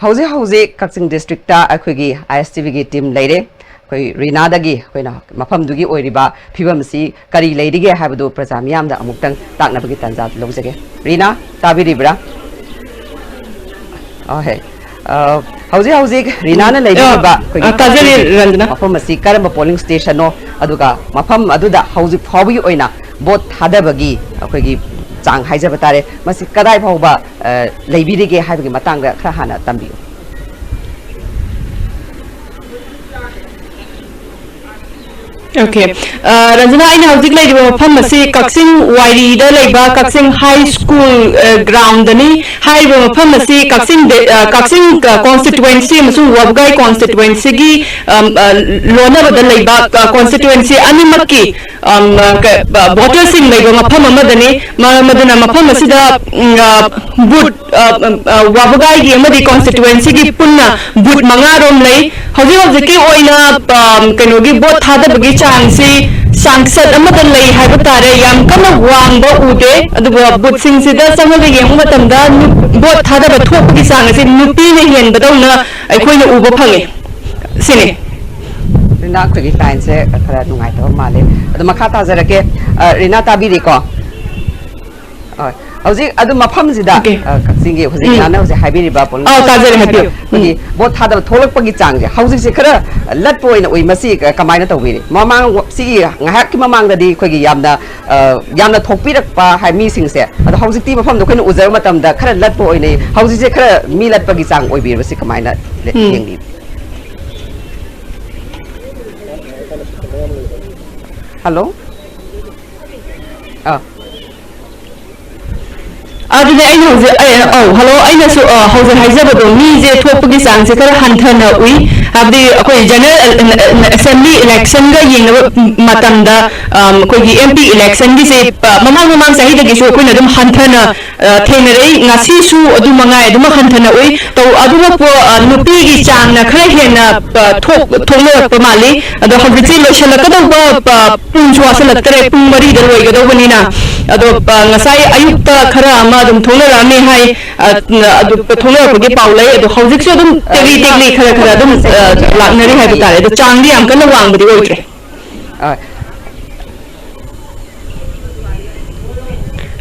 ꯍꯧꯖꯤꯛ ꯍꯧꯖꯤꯛ ꯀꯛꯆꯤꯡ ꯗꯤꯁꯇ꯭ꯔꯤꯛꯇ ꯑꯩꯈꯣꯏꯒꯤ ꯑꯥꯏ ꯑꯦꯁ ꯇꯤ ꯚꯤꯒꯤ ꯇꯤꯝ ꯂꯩꯔꯦ꯫ ꯑꯩꯈꯣꯏ ꯔꯤꯅꯥꯗꯒꯤ ꯑꯩꯈꯣꯏꯅ ꯃꯐꯝꯗꯨꯒꯤ ꯑꯣꯏꯔꯤꯕ ꯐꯤꯕꯝꯁꯤ ꯀꯔꯤ ꯂꯩꯔꯤꯒꯦ ꯍꯥꯏꯕꯗꯨ ꯄ꯭ꯔꯖꯥ ꯃꯤꯌꯥꯝꯗ ꯑꯃꯨꯛꯇꯪ ꯇꯥꯛꯅꯕꯒꯤ ꯇꯥꯟꯖꯥ ꯂꯧꯖꯒꯦ꯫ ꯔꯤꯅꯥ, ꯇꯥꯕꯤꯔꯤꯕ꯭ꯔꯥ? ꯑꯍꯦ꯫ ꯑ, ꯍꯧꯖꯤꯛ ꯍꯧꯖꯤꯛ ꯔꯤꯅꯥꯅ ꯎꯝ꯫ ꯂꯩꯕꯤꯔꯤꯕ ꯑ, ꯑꯩꯈꯣꯏꯒꯤ ꯑ, ꯇꯥꯖꯔꯤ, ꯔꯟꯖꯅꯥ꯫ ꯃꯐꯝ ꯑꯁꯤ ꯀꯔꯝꯕ ꯄꯣꯂꯤꯡ ꯁ꯭ꯇꯦꯁꯟꯅꯣ, ꯑꯗꯨꯒ ꯃꯐꯝ ꯑꯗꯨꯗ ꯍꯧꯖꯤꯛ ꯐꯥꯎꯕꯒꯤ ꯑꯣꯏꯅ ꯚꯣꯠ ꯊꯥꯗꯕꯒꯤ ꯑꯩꯈꯣꯏꯒꯤ ꯆꯥꯡ ꯍꯥꯏꯖꯕ ꯇꯥꯔꯦ, ꯃꯁꯤ ꯀꯗꯥꯏ ꯐꯥꯎꯕ, ꯑ, ꯂꯩꯕꯤꯔꯤꯒꯦ ꯍꯥꯏꯕꯒꯤ ꯃꯇꯥꯡꯗ ꯈꯔ ꯍꯥꯟꯅ ꯇꯝꯕꯤꯌꯨ꯫ ꯑꯣꯀꯦ꯫ ꯑ, ꯔꯟꯖꯅꯥ, ꯑꯩꯅ ꯍꯧꯖꯤꯛ ꯂꯩꯔꯤꯕ ꯃꯐꯝ ꯑꯁꯤ ꯀꯛꯆꯤꯡ ꯋꯥꯏꯔꯤꯗ ꯂꯩꯕ ꯀꯛꯆꯤꯡ ꯍꯥꯏ ꯁ꯭ꯀꯨꯜ, ꯑ, ꯒ꯭ꯔꯥꯎꯟꯗꯅꯤ꯫ ꯍꯥꯏꯔꯤꯕ ꯃꯐꯝ ꯑꯁꯤ ꯀꯛꯆꯤꯡ ꯗꯦ-, ꯑ, ꯀꯛꯆꯤꯡ, ꯑ, ꯀꯣꯟꯁꯇꯤꯇ꯭ꯋꯦꯟꯁꯤ ꯑꯃꯁꯨꯡ ꯋꯥꯕꯒꯥꯏ ꯀꯣꯟꯁꯇꯤꯇ꯭ꯋꯦꯟꯁꯤꯒꯤ, ꯑꯝ, ꯑ, ꯂꯣꯟꯅꯕꯗ ꯂꯩꯕ, ꯑ, ꯀꯣꯟꯁꯇꯤꯇ꯭ꯋꯦꯟꯁꯤ ꯑꯅꯤꯃꯛꯀꯤ, ꯑꯝ, ꯑ, ꯀ-, ꯑ, ꯚꯣꯇꯔꯁꯤꯡ ꯂꯩꯕ ꯃꯐꯝ ꯑꯃꯗꯅꯤ꯫ ꯃꯔꯝ ꯑꯗꯨꯅ ꯃꯐꯝ ꯑꯁꯤꯗ, ꯎꯝ, ꯑ, ꯕꯨꯠ ꯑ, ꯑ, ꯋꯥꯕꯒꯥꯏꯒꯤ ꯑꯃꯗꯤ ꯀꯣꯟꯁꯇꯤꯇ꯭ꯋꯦꯟꯁꯤꯒꯤ ꯄꯨꯟꯅ ꯕꯨꯠ ꯃꯉꯥꯔꯣꯝ ꯂꯩ꯫ ꯍꯧꯖꯤꯛ ꯍꯧꯖꯤꯛꯀꯤ ꯑꯣꯏꯅ, ꯑ, ꯀꯩꯅꯣꯒꯤ ꯚꯣꯠ ꯊꯥꯗꯕꯒꯤ ꯆꯥꯡꯁꯤ ꯆꯥꯡꯆꯠ ꯑꯃꯗ ꯂꯩ ꯍꯥꯏꯕ ꯇꯥꯔꯦ, ꯌꯥꯝ ꯀꯟꯅ ꯋꯥꯡꯕ ꯎꯗꯦ꯫ ꯑꯗꯨꯒ ꯕꯨꯠꯁꯤꯡꯁꯤꯗ ꯆꯪꯉꯒ ꯌꯦꯡꯕ ꯃꯇꯝꯗ ꯅꯨ-, ꯚꯣꯠ ꯊꯥꯗꯕ ꯊꯣꯛꯄꯒꯤ ꯆꯥꯡ ꯑꯁꯤ ꯅꯨꯄꯤꯅ ꯍꯦꯟꯕꯗꯧꯅ ꯑꯩꯈꯣꯏꯅ ꯎꯕ ꯐꯪꯉꯤ꯫ ꯁꯤꯅꯤ꯫ ꯔꯤꯅꯥ, ꯑꯩꯈꯣꯏꯒꯤ ꯂꯥꯏꯟꯁꯦ ꯈꯔ ꯅꯨꯡꯉꯥꯏꯇꯕ ꯃꯥꯜꯂꯦ꯫ ꯑꯗꯣ ꯃꯈꯥ ꯇꯥꯖꯔꯛꯀꯦ꯫ ꯑ, ꯔꯤꯅꯥ, ꯇꯥꯕꯤꯔꯤꯀꯣ? ꯑ, ꯍꯧꯖꯤꯛ ꯑꯗꯨ ꯃꯐꯝꯁꯤꯗ, ꯑꯣꯀꯦ꯫ ꯑ, ꯀꯛꯆꯤꯡꯒꯤ ꯍꯧꯖꯤꯛ ꯎꯝ꯫ ꯃꯦꯝꯅ ꯍꯧꯖꯤꯛ ꯍꯥꯏꯕꯤꯔꯤꯕ ꯄꯣꯂꯤꯡ ꯑꯥꯎ, ꯇꯥꯖꯔꯦ, ꯁ꯭ꯇꯦꯁꯟꯁꯤꯗ ꯍꯥꯏꯕꯤꯌꯨ꯫ ꯎꯝ꯫ ꯑꯩꯈꯣꯏꯒꯤ ꯚꯣꯠ ꯊꯥꯗꯕ ꯊꯣꯛꯂꯛꯄꯒꯤ ꯆꯥꯡꯁꯦ ꯍꯧꯖꯤꯛꯁꯦ ꯈꯔ ꯂꯠꯄ ꯑꯣꯏꯅ ꯎꯏ꯫ ꯃꯁꯤ ꯀ-, ꯀꯃꯥꯏꯅ ꯇꯧꯕꯤꯔꯤ? ꯃꯃꯥꯡ ꯋ-, ꯁꯤꯒꯤ ꯉꯥꯏꯍꯥꯛꯀꯤ ꯃꯃꯥꯡꯗꯗꯤ ꯑꯩꯈꯣꯏꯒꯤ ꯌꯥꯝꯅ, ꯑ, ꯌꯥꯝꯅ ꯊꯣꯛꯄꯤꯔꯛꯄ ꯍꯥꯏ ꯃꯤꯁꯤꯡꯁꯦ, ꯑꯗꯣ ꯍꯧꯖꯤꯛꯇꯤ ꯃꯐꯝꯗꯣ ꯑꯩꯈꯣꯏꯅ ꯎꯖꯕ ꯃꯇꯝꯗ ꯈꯔ ꯂꯠꯄ ꯑꯣꯏꯅ ꯎꯏ꯫ ꯍꯧꯖꯤꯛꯁꯦ ꯈꯔ ꯃꯤ ꯂꯠꯄꯒꯤ ꯆꯥꯡ ꯑꯣꯏꯕꯤꯔꯤꯕꯁꯤ ꯀꯃꯥꯏꯅ ꯂꯦ-, ꯎꯝ꯫ ꯌꯦꯡꯕꯤꯕ? ꯍꯜꯂꯣ? ꯑꯥ꯫ ꯑꯗꯨꯅꯦ ꯑꯩꯅ ꯍꯧꯖꯤꯛ, ꯑꯦ, ꯑꯧ, ꯍꯜꯂꯣ, ꯑꯩꯅꯁꯨ, ꯑ, ꯍꯧꯖꯤꯛ ꯍꯥꯏꯖꯕꯗꯣ, ꯃꯤꯁꯦ ꯊꯣꯛꯄꯒꯤ ꯆꯥꯡꯁꯦ ꯈꯔ ꯍꯟꯊꯅ ꯎꯏ꯫ ꯍꯥꯏꯕꯗꯤ ꯑꯩꯈꯣꯏ ꯖꯦꯅꯔꯦꯜ, ꯑ, ꯑ, ꯑꯦꯁꯦꯝꯕ꯭ꯂꯤ ꯏꯂꯦꯛꯁꯟꯒ ꯌꯦꯡꯅꯕ ꯃꯇꯝꯗ, ꯑꯝ, ꯑꯩꯈꯣꯏꯒꯤ ꯑꯦꯝ ꯄꯤ ꯏꯂꯦꯛꯁꯟꯒꯤꯁꯦ, ꯑ, ꯃꯃꯥꯡ ꯃꯃꯥꯡ ꯆꯍꯤꯗꯒꯤꯁꯨ ꯑꯩꯈꯣꯏꯅ ꯑꯗꯨꯝ ꯍꯟꯊꯅ, ꯑ, ꯊꯦꯡꯅꯔꯛꯏ꯫ ꯉꯁꯤꯁꯨ ꯑꯗꯨ ꯃꯉꯥꯏ, ꯑꯗꯨꯃꯛ ꯍꯟꯊꯅ ꯎꯏ꯫ ꯇꯧ-, ꯑꯗꯨꯃꯛꯄꯨ, ꯑ, ꯅꯨꯄꯤꯒꯤ ꯆꯥꯡꯅ ꯈꯔ ꯍꯦꯟꯅ, ꯑ, ꯊꯣꯛ-, ꯊꯣꯛꯅꯔꯛꯄ ꯃꯥꯜꯂꯤ꯫ ꯑꯗꯣ ꯍꯧꯖꯤꯛꯁꯦ ꯂꯣꯏꯁꯤꯜꯂꯛꯀꯗꯧꯕ, ꯑ, ꯄꯨꯡꯁꯨ ꯋꯥꯁꯤꯜꯂꯛꯇꯔꯦ, ꯄꯨꯡ ꯃꯔꯤꯗ ꯂꯣꯏꯒꯗꯧꯕꯅꯤꯅ꯫ ꯑꯗꯣ, ꯑ, ꯉꯁꯥꯏ ꯑꯌꯨꯛꯇ ꯈꯔ ꯑꯃ ꯑꯗꯨꯝ ꯊꯣꯛꯅꯔꯛꯑꯝꯃꯦ ꯍꯥꯏ, ꯑ, ꯑꯗꯨ ꯊꯣꯛꯅꯔꯛꯄꯒꯤ ꯄꯥꯎ ꯂꯩ꯫ ꯑꯗꯣ ꯍꯧꯖꯤꯛꯁꯨ ꯑꯗꯨꯝ ꯇꯦꯛꯂꯤ ꯇꯦꯛꯂꯤ ꯈꯔ ꯈꯔ ꯑꯗꯨꯝ, ꯑ, ꯂꯥꯛꯅꯔꯤ ꯍꯥꯏꯕ ꯇꯥꯔꯦ꯫ ꯑꯗꯣ ꯆꯥꯡꯗꯤ ꯌꯥꯝ ꯀꯟꯅ ꯋꯥꯡꯕꯗꯤ ꯑꯣꯏꯗ꯭ꯔꯦ꯫ ꯑ,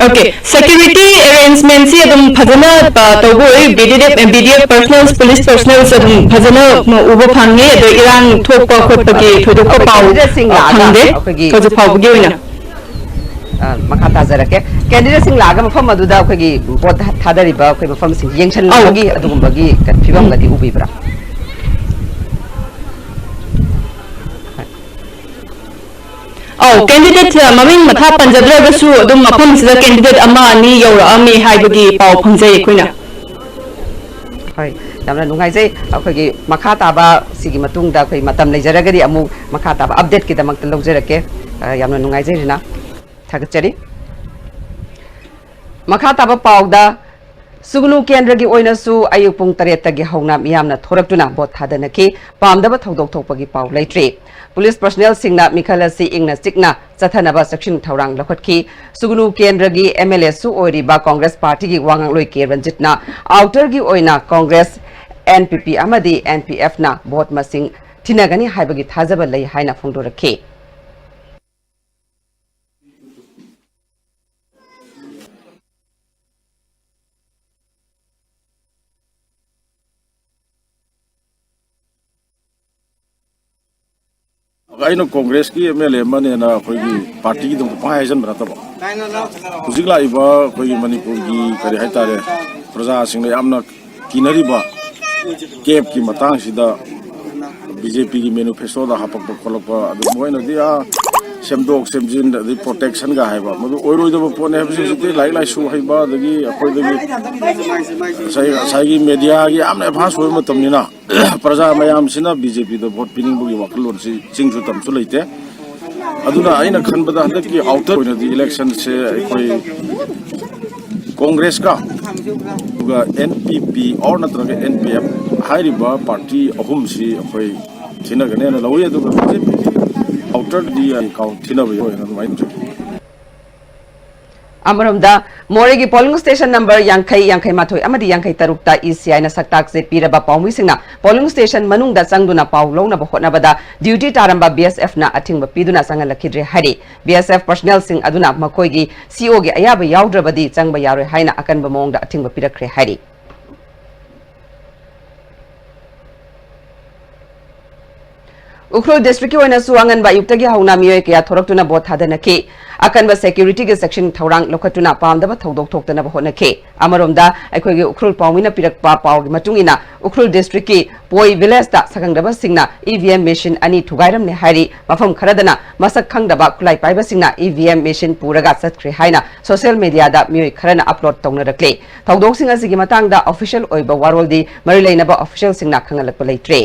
Okay, security arrangement ꯁꯤ ꯑꯗꯨꯝ ꯐꯖꯅ, ꯑ, ꯇꯧꯕ ꯑꯣꯏ꯫ B D F, B D F personnel, police personnel ꯑꯗꯨꯝ ꯐꯖꯅ ꯎꯕ ꯐꯪꯉꯤ꯫ ꯑꯗꯣ ꯏꯔꯥꯡ ꯊꯣꯛꯄ ꯈꯣꯠꯄꯒꯤ ꯊꯣꯏꯗꯣꯛꯄ ꯑꯩꯈꯣꯏ ꯄꯥꯎ, candidate ꯁꯤꯡ ꯑ, ꯂꯥꯛꯑꯒ ꯐꯪꯗꯦ ꯑꯩꯈꯣꯏꯒꯤ ꯍꯧꯖꯤꯛ ꯐꯥꯎꯕꯒꯤ ꯑꯣꯏꯅ꯫ ꯑ, ꯃꯈꯥ ꯇꯥꯖꯔꯛꯀꯦ꯫ Candidate ꯁꯤꯡ ꯂꯥꯛꯑꯒ ꯃꯐꯝ ꯑꯗꯨꯗ ꯑꯩꯈꯣꯏꯒꯤ vote ꯊꯥ-, ꯊꯥꯗꯔꯤꯕ ꯑꯩꯈꯣꯏ ꯃꯐꯝꯁꯤꯡ ꯑꯧ꯫ ꯌꯦꯡꯁꯤꯟꯕꯒꯤ ꯑꯗꯨꯒꯨꯝꯕꯒꯤ ꯐꯤꯕꯝꯒꯗꯤ ꯎꯕꯤꯕ꯭ꯔꯥ? ꯑꯧ, candidate, ꯑ, ꯃꯃꯤꯡ ꯃꯊꯥ ꯄꯟꯖꯗ꯭ꯔꯒꯁꯨ ꯑꯗꯨꯝ ꯃꯐꯝꯁꯤꯗ candidate ꯑꯃ ꯑꯅꯤ ꯌꯧꯔꯛꯑꯝꯃꯤ ꯍꯥꯏꯕꯒꯤ ꯄꯥꯎ ꯐꯪꯖꯩ ꯑꯩꯈꯣꯏꯅ꯫ ꯍꯣꯏ, ꯌꯥꯝꯅ ꯅꯨꯡꯉꯥꯏꯖꯩ꯫ ꯑꯩꯈꯣꯏꯒꯤ ꯃꯈꯥ ꯇꯥꯕ ꯁꯤꯒꯤ ꯃꯇꯨꯡꯗ ꯑꯩꯈꯣꯏ ꯃꯇꯝ ꯂꯩꯖꯔꯒꯗꯤ ꯑꯃꯨꯛ ꯃꯈꯥ ꯇꯥꯕ update ꯀꯤꯗꯃꯛꯇ ꯂꯧꯖꯔꯛꯀꯦ꯫ ꯑ, ꯌꯥꯝꯅ ꯅꯨꯡꯉꯥꯏꯖꯩ ꯔꯤꯅꯥ꯫ ꯊꯥꯒꯠꯆꯔꯤ꯫ ꯃꯈꯥ ꯇꯥꯕ ꯄꯥꯎꯗ, ꯁꯨꯒꯅꯨ ꯀꯦꯟꯗ꯭ꯔꯒꯤ ꯑꯣꯏꯅꯁꯨ ꯑꯌꯨꯛ ꯄꯨꯡ ꯇꯔꯦꯠꯇꯒꯤ ꯍꯧꯅ ꯃꯤꯌꯥꯝꯅ ꯊꯣꯔꯛꯇꯨꯅ vote ꯊꯥꯗꯅꯈꯤ꯫ ꯄꯥꯝꯗꯕ ꯊꯧꯗꯣꯛ ꯊꯣꯛꯄꯒꯤ ꯄꯥꯎ ꯂꯩꯇ꯭ꯔꯤ꯫ Police personnel ꯁꯤꯡꯅ ꯃꯤꯈꯜ ꯑꯁꯤ ꯏꯪꯅ ꯆꯤꯛꯅ ꯆꯠꯊꯅꯕ ꯆꯦꯛꯁꯤꯟ ꯊꯧꯔꯥꯡ ꯂꯧꯈꯠꯈꯤ꯫ ꯁꯨꯒꯅꯨ ꯀꯦꯟꯗ꯭ꯔꯒꯤ M L A ꯁꯨ ꯑꯣꯏꯔꯤꯕ Congress party ꯒꯤ ꯋꯥ ꯉꯥꯡꯂꯣꯏ ꯀꯦ ꯔꯟꯖꯤꯠꯅ outer ꯒꯤ ꯑꯣꯏꯅ Congress, N P P ꯑꯃꯗꯤ N P F ꯅ vote ꯃꯁꯤꯡ ꯊꯤꯅꯒꯅꯤ ꯍꯥꯏꯕꯒꯤ ꯊꯥꯖꯕ ꯂꯩ ꯍꯥꯏꯅ ꯐꯣꯡꯗꯣꯔꯛꯈꯤ꯫ ꯑꯩꯅ Congress ꯀꯤ M L A ꯑꯃꯅꯦꯅ ꯑꯩꯈꯣꯏꯒꯤ party ꯒꯤꯗꯃꯛꯇ ꯄꯪꯍꯥꯏ ꯍꯥꯏꯖꯟꯕ ꯅꯠꯇꯕ, ꯍꯧꯖꯤꯛ ꯂꯥꯛꯏꯕ ꯑꯩꯈꯣꯏꯒꯤ ꯃꯅꯤꯄꯨꯔꯒꯤ, ꯀꯔꯤ ꯍꯥꯏꯇꯥꯔꯦ, ꯄ꯭ꯔꯖꯥꯁꯤꯡꯅ ꯌꯥꯝꯅ ꯀꯤꯅꯔꯤꯕ CAF ꯀꯤ ꯃꯇꯥꯡꯁꯤꯗ, B J P ꯒꯤ manifesto ꯗ ꯍꯥꯞꯄꯛꯄ ꯈꯣꯠꯂꯛꯄ, ꯑꯗꯨ ꯃꯣꯏꯅꯗꯤ, ꯑꯥ, ꯁꯦꯝꯗꯣꯛ ꯁꯦꯝꯖꯤꯟ, ꯑꯗꯩ protection ꯒ ꯍꯥꯏꯕ, ꯃꯗꯨ ꯑꯣꯏꯔꯣꯏꯗꯕ ꯄꯣꯠꯅꯤ ꯍꯥꯏꯕꯁꯤ ꯍꯧꯖꯤꯛꯇꯤ ꯂꯥꯏꯔꯤꯛ ꯂꯥꯏꯁꯨ ꯍꯩꯕ, ꯑꯗꯒꯤ ꯑꯩꯈꯣꯏꯗꯒꯤ ꯉꯁꯥꯏ, ꯉꯁꯥꯏꯒꯤ media ꯒꯤ ꯌꯥꯝꯅ advance ꯑꯣꯏꯕ ꯃꯇꯝꯅꯤꯅ, ꯄ꯭ꯔꯖꯥ ꯃꯌꯥꯝꯁꯤꯅ B J P ꯗ vote ꯄꯤꯅꯤꯡꯕꯒꯤ ꯋꯥꯈꯜꯂꯣꯟꯁꯤ ꯆꯤꯡꯁꯨ ꯇꯝꯁꯨ ꯂꯩꯇꯦ꯫ ꯑꯗꯨꯅ ꯑꯩꯅ ꯈꯟꯕꯗ ꯍꯟꯗꯛꯀꯤ outer ꯑꯣꯏꯅꯗꯤ election ꯁꯦ ꯑꯩꯈꯣꯏ Congress ꯀ, ꯑꯗꯨꯒ N P P or ꯅꯠꯇ꯭ꯔꯒ N P F ꯍꯥꯏꯔꯤꯕ party ꯑꯍꯨꯝꯁꯤ ꯑꯩꯈꯣꯏ ꯊꯤꯅꯒꯅꯦꯅ ꯂꯧꯏ꯫ ꯑꯗꯨꯒ B J P ꯗꯤ outer ꯗꯤ ꯑꯩ count ꯊꯤꯅꯕ ꯑꯣꯏꯅ ꯑꯗꯨꯃꯥꯏꯅ ꯇꯧꯖꯩ꯫ ꯑꯃꯔꯣꯝꯗ, ꯃꯣꯔꯦꯒꯤ polling station number ꯌꯥꯡꯈꯩ, ꯌꯥꯡꯈꯩ ꯃꯥꯊꯣꯏ ꯑꯃꯗꯤ ꯌꯥꯡꯈꯩ ꯇꯔꯨꯛꯇ ECIꯅ ꯁꯛꯇꯥꯛꯁꯦ ꯄꯤꯔꯕ ꯄꯥꯎꯃꯤꯁꯤꯡꯅ polling station ꯃꯅꯨꯡꯗ ꯆꯪꯗꯨꯅ ꯄꯥꯎ ꯂꯧꯅꯕ ꯍꯣꯠꯅꯕꯗ duty ꯇꯥꯔꯝꯕ BSFꯅ ꯑꯊꯤꯡꯕ ꯄꯤꯗꯨꯅ ꯆꯪꯍꯜꯂꯛꯈꯤꯗ꯭ꯔꯦ ꯍꯥꯏꯔꯤ꯫ BSF personnelꯁꯤꯡ ꯑꯗꯨꯅ ꯃꯈꯣꯏꯒꯤ COꯒꯤ ꯑꯌꯥꯕ ꯌꯥꯎꯗ꯭ꯔꯕꯗꯤ ꯆꯪꯕ ꯌꯥꯔꯣꯏ ꯍꯥꯏꯅ ꯑꯀꯟꯕ ꯃꯑꯣꯡꯗ ꯑꯊꯤꯡꯕ ꯄꯤꯔꯛꯈ꯭ꯔꯦ ꯍꯥꯏꯔꯤ꯫ ꯎꯈ꯭ꯔꯨꯜ districtꯀꯤ ꯑꯣꯏꯅꯁꯨ ꯑꯉꯟꯕ ꯑꯌꯨꯛꯇꯒꯤ ꯍꯧꯅ ꯃꯤꯑꯣꯏ ꯀꯌꯥ ꯊꯣꯔꯛꯇꯨꯅ vote ꯊꯥꯗꯅꯈꯤ꯫ ꯑꯀꯟꯕ securityꯒꯤ ꯆꯦꯛꯁꯤꯟ ꯊꯧꯔꯥꯡ ꯂꯧꯈꯠꯇꯨꯅ ꯄꯥꯝꯗꯕ ꯊꯧꯗꯣꯛ ꯊꯣꯛꯇꯅꯕ ꯍꯣꯠꯅꯈꯤ꯫ ꯑꯃꯔꯣꯝꯗ, ꯑꯩꯈꯣꯏꯒꯤ ꯎꯈ꯭ꯔꯨꯜ ꯄꯥꯎꯃꯤꯅ ꯄꯤꯔꯛꯄ ꯄꯥꯎꯒꯤ ꯃꯇꯨꯡ ꯏꯟꯅ, ꯎꯈ꯭ꯔꯨꯜ districtꯀꯤ ꯄꯣꯏ villageꯇ ꯁꯛꯈꯪꯗꯕꯁꯤꯡꯅ EVM machine ꯑꯅꯤ ꯊꯨꯒꯥꯏꯔꯝꯂꯦ ꯍꯥꯏꯔꯤ꯫ ꯃꯐꯝ ꯈꯔꯗꯅ ꯃꯁꯛ ꯈꯪꯗꯕ ꯈꯨꯠꯂꯥꯏ ꯄꯥꯏꯕꯁꯤꯡꯅ EVM machine ꯄꯨꯔꯒ ꯆꯠꯈ꯭ꯔꯦ ꯍꯥꯏꯅ social mediaꯗ ꯃꯤꯑꯣꯏ ꯈꯔꯅ upload ꯇꯧꯅꯔꯛꯂꯤ꯫ ꯊꯧꯗꯣꯛꯁꯤꯡ ꯑꯁꯤꯒꯤ ꯃꯇꯥꯡꯗ official ꯑꯣꯏꯕ ꯋꯥꯔꯣꯜꯗꯤ ꯃꯔꯤ ꯂꯩꯅꯕ officialꯁꯤꯡꯅ ꯈꯪꯍꯜꯂꯛꯄ ꯂꯩꯇ꯭ꯔꯤ꯫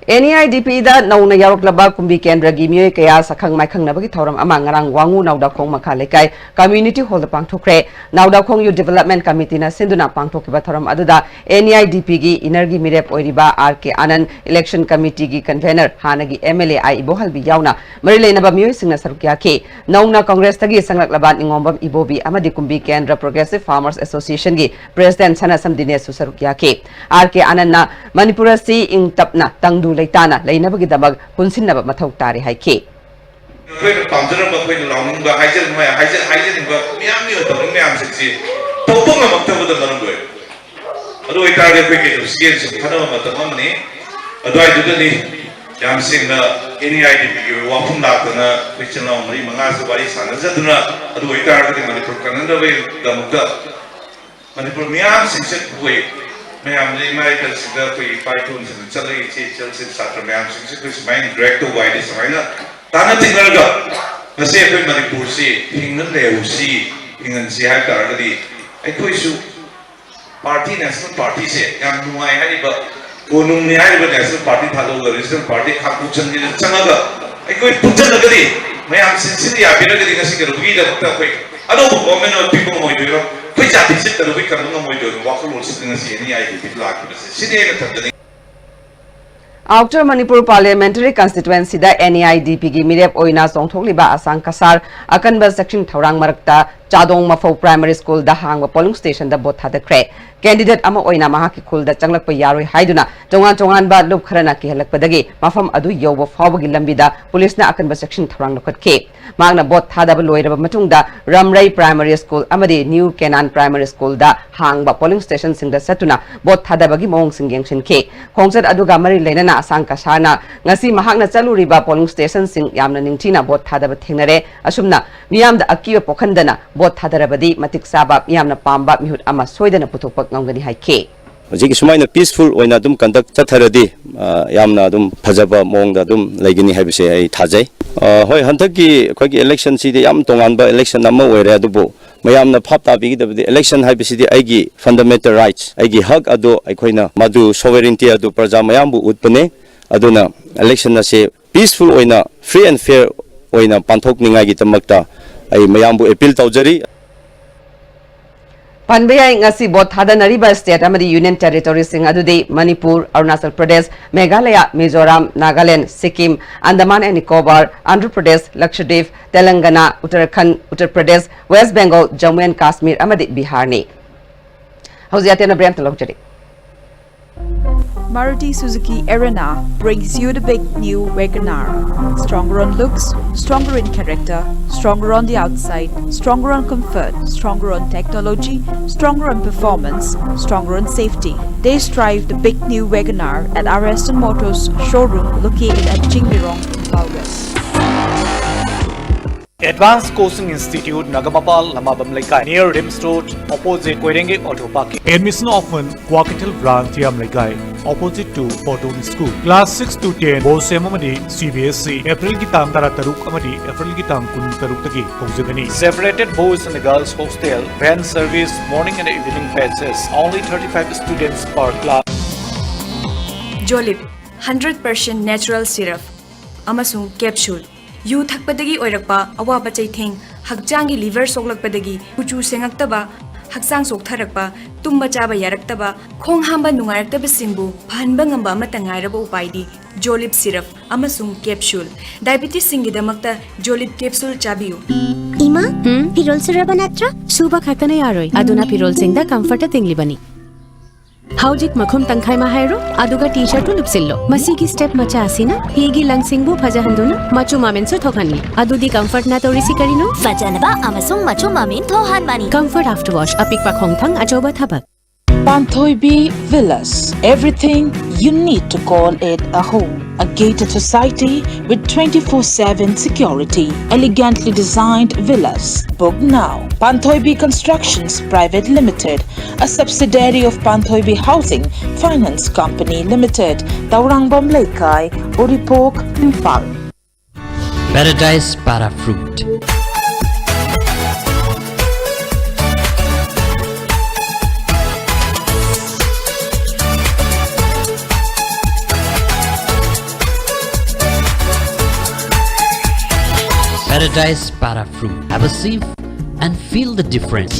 NEIDPꯗ ꯅꯧꯅ ꯌꯥꯎꯔꯛꯂꯕ ꯀꯨꯝꯕꯤ ꯀꯦꯟꯗ꯭ꯔꯒꯤ ꯃꯤꯑꯣꯏ ꯀꯌꯥ ꯁꯛꯈꯪ ꯃꯥꯏꯈꯪꯅꯕꯒꯤ ꯊꯧꯔꯝ ꯑꯃ ꯉꯔꯥꯡ ꯋꯥꯉꯨ ꯅꯥꯎꯗꯥꯈꯣꯡ ꯃꯈꯥ ꯂꯩꯀꯥꯏ community hallꯗ ꯄꯥꯡꯊꯣꯛꯈ꯭ꯔꯦ꯫ ꯅꯥꯎꯗꯥꯈꯣꯡ Youth Development Committeeꯅ ꯁꯤꯟꯗꯨꯅ ꯄꯥꯡꯊꯣꯛꯈꯤꯕ ꯊꯧꯔꯝ ꯑꯗꯨꯗ NEIDPꯒꯤ innerꯒꯤ ꯃꯤꯔꯦꯞ ꯑꯣꯏꯔꯤꯕ R K Anand, election committeeꯒꯤ convener, ꯍꯥꯟꯅꯒꯤ MLA I ꯏꯕꯣꯍꯜꯕꯤ ꯌꯥꯎꯅ ꯃꯔꯤ ꯂꯩꯅꯕ ꯃꯤꯑꯣꯏꯁꯤꯡꯅ ꯁꯔꯨꯛ ꯌꯥꯈꯤ꯫ ꯅꯧꯅ Congressꯇꯒꯤ ꯁꯪꯂꯛꯂꯕ ꯅꯤꯉꯣꯝꯕꯝ ꯏꯕꯣꯕꯤ ꯑꯃꯗꯤ ꯀꯨꯝꯕꯤ ꯀꯦꯟꯗ꯭ꯔ Progressive Farmers Associationꯒꯤ President ꯁꯅꯥꯁꯝ ꯗꯤꯅꯦꯁꯁꯨ ꯁꯔꯨꯛ ꯌꯥꯈꯤ꯫ R K Anandꯅ ꯃꯅꯤꯄꯨꯔ ꯑꯁꯤ ꯏꯪ ꯇꯞꯅ, ꯇꯪꯗꯨ ꯂꯩꯇꯥꯅ ꯂꯩꯅꯕꯒꯤꯗꯃꯛ ꯄꯨꯟꯁꯤꯟꯅꯕ ꯃꯊꯧ ꯇꯥꯔꯦ ꯍꯥꯏꯈꯤ꯫ ꯑꯩꯈꯣꯏꯅ ꯄꯥꯝꯖꯔꯝꯕ, ꯑꯩꯈꯣꯏꯅ ꯂꯥꯎꯅꯤꯡꯕ, ꯍꯥꯏꯖꯅꯤꯡꯕ, ꯍꯥꯏꯖ-, ꯍꯥꯏꯖꯅꯤꯡꯕ ꯃꯌꯥꯝ ꯃꯤ ꯇꯧꯅꯤꯡ ꯃꯌꯥꯝꯁꯤꯡꯁꯤ ꯇꯧꯕ ꯉꯝꯃꯛꯇꯕꯗ ꯃꯔꯝ ꯑꯣꯏ꯫ ꯑꯗꯨ ꯑꯣꯏꯇꯥꯔꯗꯤ ꯑꯩꯈꯣꯏ ꯀꯩꯗꯧꯁꯤꯒꯦꯅ ꯁꯨꯝ ꯈꯟꯅꯕ ꯃꯇꯝ ꯑꯃꯅꯤ꯫ ꯑꯗꯨꯋꯥꯏꯗꯨꯗꯅꯤ ꯌꯥꯝ ꯁꯦꯡꯅ NEIDPꯒꯤ ꯋꯥꯐꯝ ꯂꯥꯛꯇꯅ ꯑꯩꯈꯣꯏ ꯏꯆꯤꯜ ꯏꯅꯥꯎ ꯃꯔꯤ ꯃꯉꯥꯁꯨ ꯋꯥꯔꯤ ꯁꯥꯟꯅꯖꯗꯨꯅ, ꯑꯗꯨ ꯑꯣꯏꯇꯥꯔꯒꯗꯤ ꯃꯅꯤꯄꯨꯔ ꯀꯟꯅꯅꯕꯒꯤꯗꯃꯛꯇ ꯃꯅꯤꯄꯨꯔ ꯃꯤꯌꯥꯝꯁꯤꯡꯁꯦ ꯑꯩꯈꯣꯏ ꯃꯌꯥꯝꯅ ꯏꯃꯥ ꯏꯀꯜꯁꯤꯡꯗ, ꯑꯩꯈꯣꯏ ꯏꯄꯥ ꯏꯄꯨꯁꯤꯡꯅ ꯆꯠꯂꯒ ꯏꯆꯦ ꯏꯆꯜꯁꯤꯡ ꯁꯥꯇ꯭ꯔ ꯃꯌꯥꯝꯁꯤꯡꯁꯦ ꯑꯩꯈꯣꯏ ꯁꯨꯃꯥꯏꯅ interact ꯇꯧꯕ ꯍꯥꯏꯗꯤ ꯁꯨꯃꯥꯏꯅ ꯇꯥꯟꯅ ꯇꯤꯟꯅꯔꯒ ꯉꯁꯤ ꯑꯩꯈꯣꯏ ꯃꯅꯤꯄꯨꯔꯁꯤ ꯍꯤꯡꯅ ꯂꯩꯍꯧꯁꯤ, ꯍꯤꯡꯍꯟꯁꯤ ꯍꯥꯏꯕ ꯇꯥꯔꯒꯗꯤ ꯑꯩꯈꯣꯏꯁꯨ party, national partyꯁꯦ ꯌꯥꯝ ꯅꯨꯡꯉꯥꯏ ꯍꯥꯏꯔꯤꯕ, ꯀꯣꯅꯨꯡꯅꯤ ꯍꯥꯏꯔꯤꯕ national party ꯊꯥꯗꯣꯛꯑꯒ regional party ꯈꯥꯡꯄꯣꯛ ꯁꯪꯒꯤꯗ ꯆꯪꯉꯒ ꯑꯩꯈꯣꯏ ꯄꯨꯟꯁꯤꯜꯂꯒꯗꯤ ꯃꯌꯥꯝꯁꯤꯡꯁꯤꯅ ꯌꯥꯕꯤꯔꯒꯗꯤ ꯉꯁꯤ ꯀꯩꯗꯧꯕꯒꯤꯗꯛꯇ ꯑꯩꯈꯣꯏ ꯑꯅꯧꯕ government ꯑꯃ ꯄꯤꯕ ꯉꯝꯃꯣꯏꯗꯣꯏꯅꯣ? ꯑꯩꯈꯣꯏ ꯖꯥꯇꯤꯁꯤ ꯀꯩꯗꯧꯕꯒꯤ ꯀꯟꯕ ꯉꯝꯃꯣꯏꯗꯣꯏꯅꯣ? ꯋꯥꯈꯜꯂꯣꯟꯁꯤꯗ ꯉꯁꯤ N E I D P ꯂꯥꯛꯈꯤꯕꯁꯦ ꯁꯤꯅꯤ ꯑꯩꯅ ꯊꯝꯖꯅꯤꯡꯉꯤ꯫ Outer Manipur Parliamentary Constituencyꯗ N E I D Pꯒꯤ ꯃꯤꯔꯦꯞ ꯑꯣꯏꯅ ꯆꯣꯡꯊꯣꯛꯂꯤꯕ ꯑꯁꯥꯡ ꯀꯁꯥꯔ ꯑꯀꯟꯕ ꯆꯦꯛꯁꯤꯟ ꯊꯧꯔꯥꯡ ꯃꯔꯛꯇ ꯆꯥꯗꯣꯡ ꯃꯐꯧ Primary Schoolꯗ ꯍꯥꯡꯕ polling stationꯗ ꯚꯣꯠ ꯊꯥꯗꯈ꯭ꯔꯦ꯫ Candidate ꯑꯃ ꯑꯣꯏꯅ ꯃꯍꯥꯛꯀꯤ ꯈꯨꯜꯗ ꯆꯪꯂꯛꯄ ꯌꯥꯔꯣꯏ ꯍꯥꯏꯗꯨꯅ ꯇꯣꯉꯥꯟ ꯇꯣꯉꯥꯟꯕ ꯂꯨꯞ ꯈꯔꯅ ꯀꯤꯍꯜꯂꯛꯄꯗꯒꯤ ꯃꯐꯝ ꯑꯗꯨ ꯌꯧꯕ ꯐꯥꯎꯕꯒꯤ ꯂꯝꯕꯤꯗ ꯄꯨꯂꯤꯁꯅ ꯑꯀꯟꯕ ꯆꯦꯛꯁꯤꯟ ꯊꯧꯔꯥꯡ ꯂꯧꯈꯠꯈꯤ꯫ ꯃꯍꯥꯛꯅ ꯚꯣꯠ ꯊꯥꯗꯕ ꯂꯣꯏꯔꯕ ꯃꯇꯨꯡꯗ ꯔꯝꯔꯩ Primary School ꯑꯃꯗꯤ New Kenan Primary Schoolꯗ ꯍꯥꯡꯕ polling stationꯁꯤꯡꯗ ꯆꯠꯇꯨꯅ ꯚꯣꯠ ꯊꯥꯗꯕꯒꯤ ꯃꯑꯣꯡꯁꯤꯡ ꯌꯦꯡꯁꯤꯟꯈꯤ꯫ ꯈꯣꯡꯆꯠ ꯑꯗꯨꯒ ꯃꯔꯤ ꯂꯩꯅꯅ ꯑꯁꯥꯡ ꯀꯁꯥꯔꯅ ꯉꯁꯤ ꯃꯍꯥꯛꯅ ꯆꯠꯂꯨꯔꯤꯕ polling stationꯁꯤꯡ ꯌꯥꯝꯅ ꯅꯤꯡꯊꯤꯅ ꯚꯣꯠ ꯊꯥꯗꯕ ꯊꯦꯡꯅꯔꯦ꯫ ꯑꯁꯨꯝꯅ ꯃꯤꯌꯥꯝꯗ ꯑꯀꯤꯕ ꯄꯣꯛꯍꯟꯗꯅ ꯚꯣꯠ ꯊꯥꯗꯔꯕꯗꯤ ꯃꯇꯤꯛ ꯆꯥꯕ, ꯃꯤꯌꯥꯝꯅ ꯄꯥꯝꯕ ꯃꯤꯍꯨꯠ ꯑꯃ ꯁꯣꯏꯗꯅ ꯄꯨꯊꯣꯛꯄ ꯉꯝꯒꯅꯤ ꯍꯥꯏꯈꯤ꯫ ꯍꯧꯖꯤꯛꯀꯤ ꯁꯨꯃꯥꯏꯅ peaceful ꯑꯣꯏꯅ ꯑꯗꯨꯝ conduct ꯆꯠꯊꯔꯗꯤ, ꯑ, ꯌꯥꯝꯅ ꯑꯗꯨꯝ ꯐꯖꯕ ꯃꯑꯣꯡꯗ ꯑꯗꯨꯝ ꯂꯩꯒꯅꯤ ꯍꯥꯏꯕꯁꯦ ꯑꯩ ꯊꯥꯖꯩ꯫ ꯑ, ꯍꯣꯏ, ꯍꯟꯗꯛꯀꯤ ꯑꯩꯈꯣꯏꯒꯤ electionꯁꯤꯗꯤ ꯌꯥꯝ ꯇꯣꯉꯥꯟꯕ election ꯑꯃ ꯑꯣꯏꯔꯦ, ꯑꯗꯨꯕꯨ ꯃꯌꯥꯝꯅ ꯚꯥꯞ ꯇꯥꯕꯤꯒꯗꯕꯗꯤ election ꯍꯥꯏꯕꯁꯤꯗꯤ ꯑꯩꯒꯤ fundamental rights, ꯑꯩꯒꯤ ꯍꯛ ꯑꯗꯨ ꯑꯩꯈꯣꯏꯅ ꯃꯗꯨ sovereignty ꯑꯗꯨ ꯄ꯭ꯔꯖꯥ ꯃꯌꯥꯝꯕꯨ ꯎꯠꯄꯅꯦ꯫ ꯑꯗꯨꯅ election ꯑꯁꯤ peaceful ꯑꯣꯏꯅ, free and fair ꯑꯣꯏꯅ ꯄꯥꯡꯊꯣꯛꯅꯤꯡꯉꯥꯏꯒꯤꯗꯃꯛꯇ ꯑꯩ ꯃꯌꯥꯝꯕꯨ appeal ꯇꯧꯖꯔꯤ꯫ ꯄꯟꯕ ꯌꯥꯏ, ꯉꯁꯤ ꯚꯣꯠ ꯊꯥꯗꯅꯔꯤꯕ state ꯑꯃꯗꯤ union territoryꯁꯤꯡ ꯑꯗꯨꯗꯤ Manipur, Arunachal Pradesh, Meghalaya, Mizoram, Nagaland, Sikkim, Andaman and Nicobar, Andhra Pradesh, Lakshadweep, Telangana, Uttarakhand, Uttar Pradesh, west Bengal, Jammu and Kashmir ꯑꯃꯗꯤ ꯕꯤꯍꯥꯔꯅꯤ꯫ ꯍꯧꯖꯤꯛ ꯑꯇꯦꯟꯕ ꯕ꯭ꯔꯦꯛ ꯑꯝꯇ ꯂꯧꯖꯔꯤ꯫ Maruti Suzuki Erina brings you the big new WagonR. Stronger on looks, stronger in character, stronger on the outside, stronger on comfort, stronger on technology, stronger on performance, stronger on safety. Test drive the big new WagonR at our Aston Motors showroom located at Jingbirong, Imphal West. Advanced Coaching Institute, Nagamapal, Lamabam Leikai, near RIMS Road, opposite Koirenge Auto Parking. Admission open, Kuakithel Branch, Thiam Leikai, opposite to Photon School. Class six to ten, BOSEM ꯑꯃꯗꯤ CBSE, Aprilꯒꯤ ꯇꯥꯡ ꯇꯔꯥꯇꯔꯨꯛ ꯑꯃꯗꯤ Aprilꯒꯤ ꯇꯥꯡ ꯀꯨꯟꯇꯔꯨꯛꯇꯒꯤ ꯍꯧꯖꯒꯅꯤ꯫ Separated boys and girls hostel, van service, morning and evening batches, only thirty-five students per class. Jolib, hundred percent natural syrup ꯑꯃꯁꯨꯡ capsule, U ꯊꯛꯄꯗꯒꯤ ꯑꯣꯏꯔꯛꯄ ꯑꯋꯥꯕ ꯆꯩꯊꯦꯡ, ꯍꯛꯆꯥꯡꯒꯤ ꯂꯤꯚꯔ ꯁꯣꯛꯂꯛꯄꯗꯒꯤ ꯀꯨꯆꯨ ꯁꯦꯡꯉꯛꯇꯕ, ꯍꯛꯆꯥꯡ ꯆꯣꯛꯊꯔꯛꯄ, ꯇꯨꯝꯕ ꯆꯥꯕ ꯌꯥꯔꯛꯇꯕ, ꯈꯣꯡ ꯍꯥꯝꯕ ꯅꯨꯡꯉꯥꯏꯔꯛꯇꯕꯁꯤꯡꯕꯨ ꯐꯍꯟꯕ ꯉꯝꯕ ꯑꯃꯠꯇ ꯉꯥꯏꯔꯕ ꯎꯄꯥꯏꯗꯤ ꯖꯣꯂꯤꯞ ꯁꯤꯔꯞ ꯑꯃꯁꯨꯡ ꯀꯦꯞꯁꯨꯜ꯫ ꯗꯥꯏꯕꯤꯇꯤꯁꯁꯤꯡꯒꯤꯗꯃꯛꯇ ꯖꯣꯂꯤꯞ ꯀꯦꯞꯁꯨꯜ ꯆꯥꯕꯤꯌꯨ꯫ ꯏꯃꯥ, ꯎꯝ? ꯐꯤꯔꯣꯜ ꯁꯨꯔꯕ ꯅꯠꯇ꯭ꯔꯣ? ꯁꯨꯕ ꯈꯛꯇꯅ ꯌꯥꯔꯣꯏ, ꯑꯗꯨꯅ ꯐꯤꯔꯣꯜꯁꯤꯡꯗ ꯀꯝꯐꯔꯇ ꯇꯤꯡꯂꯤꯕꯅꯤ꯫ ꯍꯧꯖꯤꯛ ꯃꯈꯨꯝ ꯇꯪꯈꯥꯏ ꯑꯃ ꯍꯥꯏꯔꯣ, ꯑꯗꯨꯒ ꯇꯤ ꯁꯔꯠꯇꯨ ꯂꯨꯞꯁꯤꯜꯂꯣ꯫ ꯃꯁꯤꯒꯤ ꯁ꯭ꯇꯦꯞ ꯃꯆꯥ ꯑꯁꯤꯅ ꯍꯤꯒꯤ ꯂꯪꯁꯤꯡꯕꯨ ꯐꯖꯍꯟꯗꯨꯅ ꯃꯆꯨ ꯃꯃꯦꯟꯁꯨ ꯊꯣꯛꯍꯟꯂꯤ꯫ ꯑꯗꯨꯗꯤ ꯀꯝꯐꯔꯠꯅ ꯇꯧꯔꯤꯁꯤ ꯀꯔꯤꯅꯣ? ꯐꯖꯅꯕ ꯑꯃꯁꯨꯡ ꯃꯆꯨ ꯃꯃꯦꯟ ꯊꯣꯛꯍꯟꯕꯅꯤ꯫ ꯀꯝꯐꯔꯠ ꯑꯥꯐꯇꯔ ꯋꯥꯁ, ꯑꯄꯤꯛꯄ ꯈꯣꯡꯊꯥꯡ, ꯑꯆꯧꯕ ꯊꯕꯛ꯫ Panthoibi Villas, everything you need to call it a home. A gated society with twenty-four seven security. Elegantly designed villas. Book now. Panthoibi Constructions Private Limited, a subsidiary of Panthoibi Housing Finance Company Limited, Taurangvam Leikai, Uripok, Imphal. Paradise Para Fruit. Paradise Para Fruit. Have a sip and feel the difference.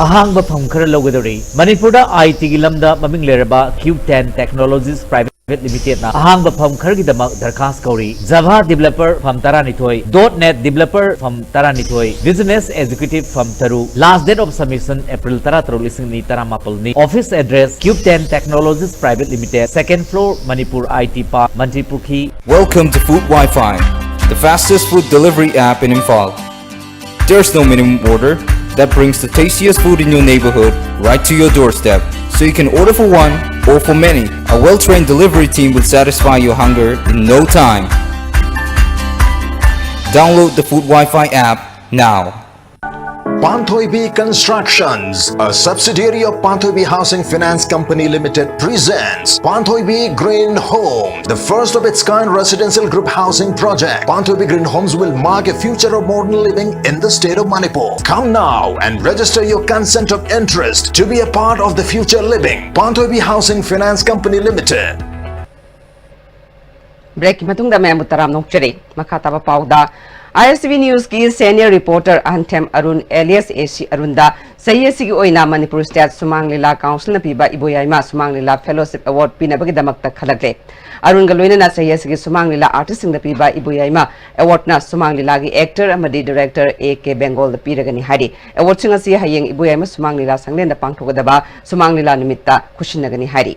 ꯑꯍꯥꯡꯕ ꯐꯝ ꯈꯔ ꯂꯧꯒꯗꯧꯔꯤ꯫ ꯃꯅꯤꯄꯨꯔꯗ ꯑꯥꯏ ꯇꯤꯒꯤ ꯂꯝꯗ ꯃꯃꯤꯡ ꯂꯩꯔꯕ Cube ten Technologies Private Limitedꯅ ꯑꯍꯥꯡꯕ ꯐꯝ ꯈꯔꯒꯤꯗꯃꯛ ꯗꯔꯈꯥꯁ ꯀꯧꯔꯤ꯫ Java developer ꯐꯝ ꯇꯔꯥꯅꯤꯊꯣꯏ, dot net developer ꯐꯝ ꯇꯔꯥꯅꯤꯊꯣꯏ, business executive ꯐꯝ ꯇꯔꯨꯛ꯫ Last date of submission April ꯇꯔꯥꯇꯔꯨꯛ, ꯂꯤꯁꯤꯡ ꯑꯅꯤ ꯇꯔꯥꯃꯥꯄꯜꯅꯤ꯫ Office address Cube ten Technologies Private Limited, second floor, Manipur I T Park, Mantripukhi. Welcome to Food Wi-Fi, the fastest food delivery app in Imphal. There's no minimum order that brings the tastiest food in your neighborhood right to your doorstep. So you can order for one or for many. A well-trained delivery team will satisfy your hunger in no time. Download the Food Wi-Fi app now. Panthoibi Constructions, a subsidiary of Panthoibi Housing Finance Company Limited, presents Panthoibi Green Homes, the first of its kind residential group housing project. Panthoibi Green Homes will mark a future of modern living in the state of Manipur. Come now and register your consent of interest to be a part of the future living. Panthoibi Housing Finance Company Limited. ꯕ꯭ꯔꯦꯛꯀꯤ ꯃꯇꯨꯡꯗ ꯃꯌꯥꯝꯕꯨ ꯇꯔꯥꯝꯅ ꯑꯣꯛꯆꯔꯤ꯫ ꯃꯈꯥ ꯇꯥꯕ ꯄꯥꯎꯗ, ISTV Newsꯀꯤ senior reporter ꯑꯍꯟꯊꯦꯝ Arun alias AC ꯑꯔꯨꯟꯗ ꯆꯍꯤ ꯑꯁꯤꯒꯤ ꯑꯣꯏꯅ Manipur State ꯁꯨꯃꯥꯡ ꯂꯤꯂꯥ Councilꯅ ꯄꯤꯕ ꯏꯕꯣꯌꯥꯏꯃ ꯁꯨꯃꯥꯡ ꯂꯤꯂꯥ Fellowship Award ꯄꯤꯅꯕꯒꯤꯗꯃꯛꯇ ꯈꯜꯂꯛꯂꯦ꯫ ꯑꯔꯨꯟꯒ ꯂꯣꯏꯅꯅ ꯆꯍꯤ ꯑꯁꯤꯒꯤ ꯁꯨꯃꯥꯡ ꯂꯤꯂꯥ artistꯁꯤꯡꯗ ꯄꯤꯕ ꯏꯕꯣꯌꯥꯏꯃ Awardꯅ ꯁꯨꯃꯥꯡ ꯂꯤꯂꯥꯒꯤ actor ꯑꯃꯗꯤ director A K ꯕꯦꯡꯒꯣꯜꯗ ꯄꯤꯔꯒꯅꯤ ꯍꯥꯏꯔꯤ꯫ Awardꯁꯤꯡ ꯑꯁꯤ ꯍꯌꯦꯡ ꯏꯕꯣꯌꯥꯏꯃ ꯁꯨꯃꯥꯡ ꯂꯤꯂꯥ ꯁꯪꯂꯦꯟꯗ ꯄꯥꯡꯊꯣꯛꯀꯗꯕ ꯁꯨꯃꯥꯡ ꯂꯤꯂꯥ ꯅꯨꯃꯤꯠꯇ ꯈꯨꯠꯁꯤꯟꯅꯒꯅꯤ ꯍꯥꯏꯔꯤ꯫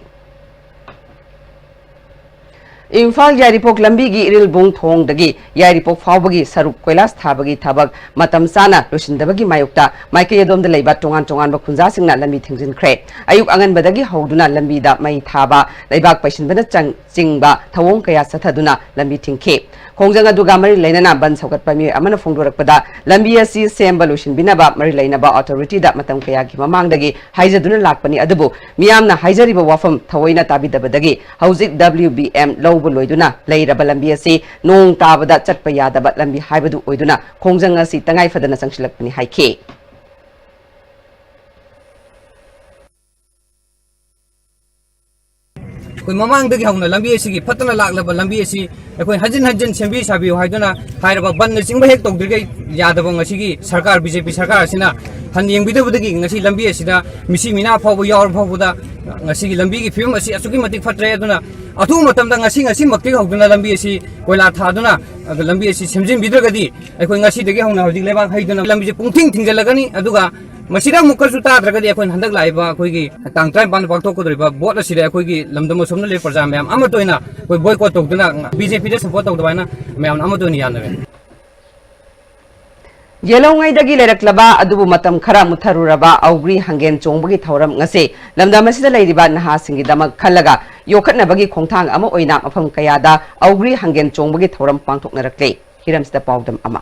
ꯏꯝꯐꯥꯜ ꯌꯥꯏꯔꯤꯄꯣꯛ ꯂꯝꯕꯤꯒꯤ ꯏꯔꯤꯜꯕꯨꯡ ꯊꯣꯡꯗꯒꯤ ꯌꯥꯏꯔꯤꯄꯣꯛ ꯐꯥꯎꯕꯒꯤ ꯁꯔꯨꯛ ꯀꯣꯏꯂꯥꯁ ꯊꯥꯕꯒꯤ ꯊꯕꯛ ꯃꯇꯝ ꯆꯥꯅ ꯂꯣꯏꯁꯤꯟꯗꯕꯒꯤ ꯃꯥꯌꯣꯛꯇ ꯃꯥꯏꯀꯩ ꯑꯗꯣꯝꯗ ꯂꯩꯕ ꯇꯣꯉꯥꯟ ꯇꯣꯉꯥꯟꯕ ꯈꯨꯟꯖꯥꯁꯤꯡꯅ ꯂꯝꯕꯤ ꯊꯤꯡꯖꯤꯟꯈ꯭ꯔꯦ꯫ ꯑꯌꯨꯛ ꯑꯉꯟꯕꯗꯒꯤ ꯍꯧꯗꯨꯅ ꯂꯝꯕꯤꯗ ꯃꯩ ꯊꯥꯕ, ꯂꯩꯕꯥꯛ ꯄꯩꯁꯤꯟꯕꯅ ꯆꯪ-, ꯆꯤꯡꯕ ꯊꯧꯑꯣꯡ ꯀꯌꯥ ꯆꯠꯊꯗꯨꯅ ꯂꯝꯕꯤ ꯊꯤꯡꯈꯤ꯫ ꯈꯣꯡꯖꯪ ꯑꯗꯨꯒ ꯃꯔꯤ ꯂꯩꯅꯅ ꯕꯟ ꯁꯧꯒꯠꯄ ꯃꯤꯑꯣꯏ ꯑꯃꯅ ꯐꯣꯡꯗꯣꯔꯛꯄꯗ, ꯂꯝꯕꯤ ꯑꯁꯤ ꯁꯦꯝꯕ ꯂꯣꯏꯁꯤꯟꯕꯤꯅꯕ ꯃꯔꯤ ꯂꯩꯅꯕ authorityꯗ ꯃꯇꯝ ꯀꯌꯥꯒꯤ ꯃꯃꯥꯡꯗꯒꯤ ꯍꯥꯏꯖꯗꯨꯅ ꯂꯥꯛꯄꯅꯤ, ꯑꯗꯨꯕꯨ ꯃꯤꯌꯥꯝꯅ ꯍꯥꯏꯖꯔꯤꯕ ꯋꯥꯐꯝ ꯊꯑꯣꯏꯅ ꯇꯥꯕꯤꯗꯕꯗꯒꯤ ꯍꯧꯖꯤꯛ W B M ꯂꯧꯕ ꯂꯣꯏꯗꯨꯅ ꯂꯩꯔꯕ ꯂꯝꯕꯤ ꯑꯁꯤ ꯅꯣꯡ ꯇꯥꯕꯗ ꯆꯠꯄ ꯌꯥꯗꯕ ꯂꯝꯕꯤ ꯍꯥꯏꯕꯗꯨ ꯑꯣꯏꯗꯨꯅ ꯈꯣꯡꯖꯪ ꯑꯁꯤ ꯇꯉꯥꯏ ꯐꯗꯅ ꯆꯪꯁꯤꯜꯂꯛꯄꯅꯤ ꯍꯥꯏꯈꯤ꯫ ꯑꯩꯈꯣꯏ ꯃꯃꯥꯡꯗꯒꯤ ꯍꯧꯅ ꯂꯝꯕꯤ ꯑꯁꯤꯒꯤ ꯐꯠꯇꯅ ꯂꯥꯛꯂꯕ ꯂꯝꯕꯤ ꯑꯁꯤ ꯑꯩꯈꯣꯏ ꯍꯟꯖꯤꯟ ꯍꯟꯖꯤꯟ ꯁꯦꯝꯕꯤ ꯁꯥꯕꯤꯌꯨ ꯍꯥꯏꯗꯨꯅ ꯍꯥꯏꯔꯕ ꯕꯟꯅꯆꯤꯡꯕ ꯍꯦꯛ ꯇꯧꯗ꯭ꯔꯤꯉꯩ ꯌꯥꯗꯕ ꯉꯁꯤꯒꯤ ꯁꯔꯀꯥꯔ, BJP ꯁꯔꯀꯥꯔ ꯑꯁꯤꯅ ꯍꯟ ꯌꯦꯡꯕꯤꯗꯕꯗꯒꯤ ꯉꯁꯤ ꯂꯝꯕꯤ ꯑꯁꯤꯗ ꯃꯤꯁꯤ ꯃꯤꯅꯥ ꯐꯥꯎꯕ ꯌꯥꯎꯔ ꯐꯥꯎꯕꯗ ꯉꯁꯤꯒꯤ ꯂꯝꯕꯤꯒꯤ ꯐꯤꯕꯝ ꯑꯁꯤ ꯑꯁꯨꯛꯀꯤ ꯃꯇꯤꯛ ꯐꯠꯇ꯭ꯔꯦ꯫ ꯑꯗꯨꯅ ꯑꯊꯨꯕ ꯃꯇꯝꯗ ꯉꯁꯤ, ꯉꯁꯤꯃꯛꯇꯒꯤ ꯍꯧꯗꯨꯅ ꯂꯝꯕꯤ ꯑꯁꯤ ꯀꯣꯏꯂꯥ ꯊꯥꯗꯨꯅ, ꯑꯗꯨ ꯂꯝꯕꯤ ꯑꯁꯤ ꯁꯦꯝꯖꯤꯟꯕꯤꯗ꯭ꯔꯒꯗꯤ ꯑꯩꯈꯣꯏ ꯉꯁꯤꯗꯒꯤ ꯍꯧꯅ ꯍꯧꯖꯤꯛ ꯂꯩꯕꯥꯛ ꯍꯩꯗꯨꯅ ꯂꯝꯕꯤꯁꯦ ꯄꯨꯡꯊꯤꯡ ꯊꯤꯡꯖꯤꯜꯂꯒꯅꯤ꯫ ꯑꯗꯨꯒ ꯃꯁꯤꯗ ꯑꯃꯨꯛꯀꯁꯨ ꯇꯥꯗ꯭ꯔꯒꯗꯤ ꯑꯩꯈꯣꯏꯅ ꯍꯟꯗꯛ ꯂꯥꯛꯏꯕ ꯑꯩꯈꯣꯏꯒꯤ ꯇꯥꯡ ꯇꯔꯥꯅꯤꯄꯥꯟꯗ ꯄꯥꯡꯊꯣꯛꯀꯗꯧꯔꯤꯕ ꯚꯣꯠ ꯑꯁꯤꯗ ꯑꯩꯈꯣꯏꯒꯤ ꯂꯝꯗꯝ ꯑꯁꯣꯝꯗ ꯂꯩꯕ ꯄ꯭ꯔꯖꯥ ꯃꯌꯥꯝ ꯑꯃꯠꯇ ꯑꯣꯏꯅ ꯑꯩꯈꯣꯏ boycott ꯇꯧꯗꯨꯅ BJPꯗ support ꯇꯧꯗꯕ ꯍꯥꯏꯅ ꯃꯌꯥꯝꯅ ꯑꯃꯠꯇ ꯑꯣꯏꯅ ꯌꯥꯅꯔꯦ꯫ ꯌꯦꯜꯍꯧꯉꯩꯗꯒꯤ ꯂꯩꯔꯛꯂꯕ ꯑꯗꯨꯕꯨ ꯃꯇꯝ ꯈꯔ ꯃꯨꯠꯊꯔꯨꯔꯕ ꯑꯧꯒ꯭ꯔꯤ ꯍꯪꯒꯦꯟ ꯆꯣꯡꯕꯒꯤ ꯊꯧꯔꯝ ꯉꯁꯤ ꯂꯝꯗꯝ ꯑꯁꯤꯗ ꯂꯩꯔꯤꯕ ꯅꯍꯥꯁꯤꯡꯒꯤꯗꯃꯛ ꯈꯜꯂꯒ ꯌꯣꯛꯈꯠꯅꯕꯒꯤ ꯈꯣꯡꯊꯥꯡ ꯑꯃ ꯑꯣꯏꯅ ꯃꯐꯝ ꯀꯌꯥꯗ ꯑꯧꯒ꯭ꯔꯤ ꯍꯪꯒꯦꯟ ꯆꯣꯡꯕꯒꯤ ꯊꯧꯔꯝ ꯄꯥꯡꯊꯣꯛꯅꯔꯛꯂꯦ꯫ ꯍꯤꯔꯝꯁꯤꯗ ꯄꯥꯎꯗꯝ ꯑꯃ꯫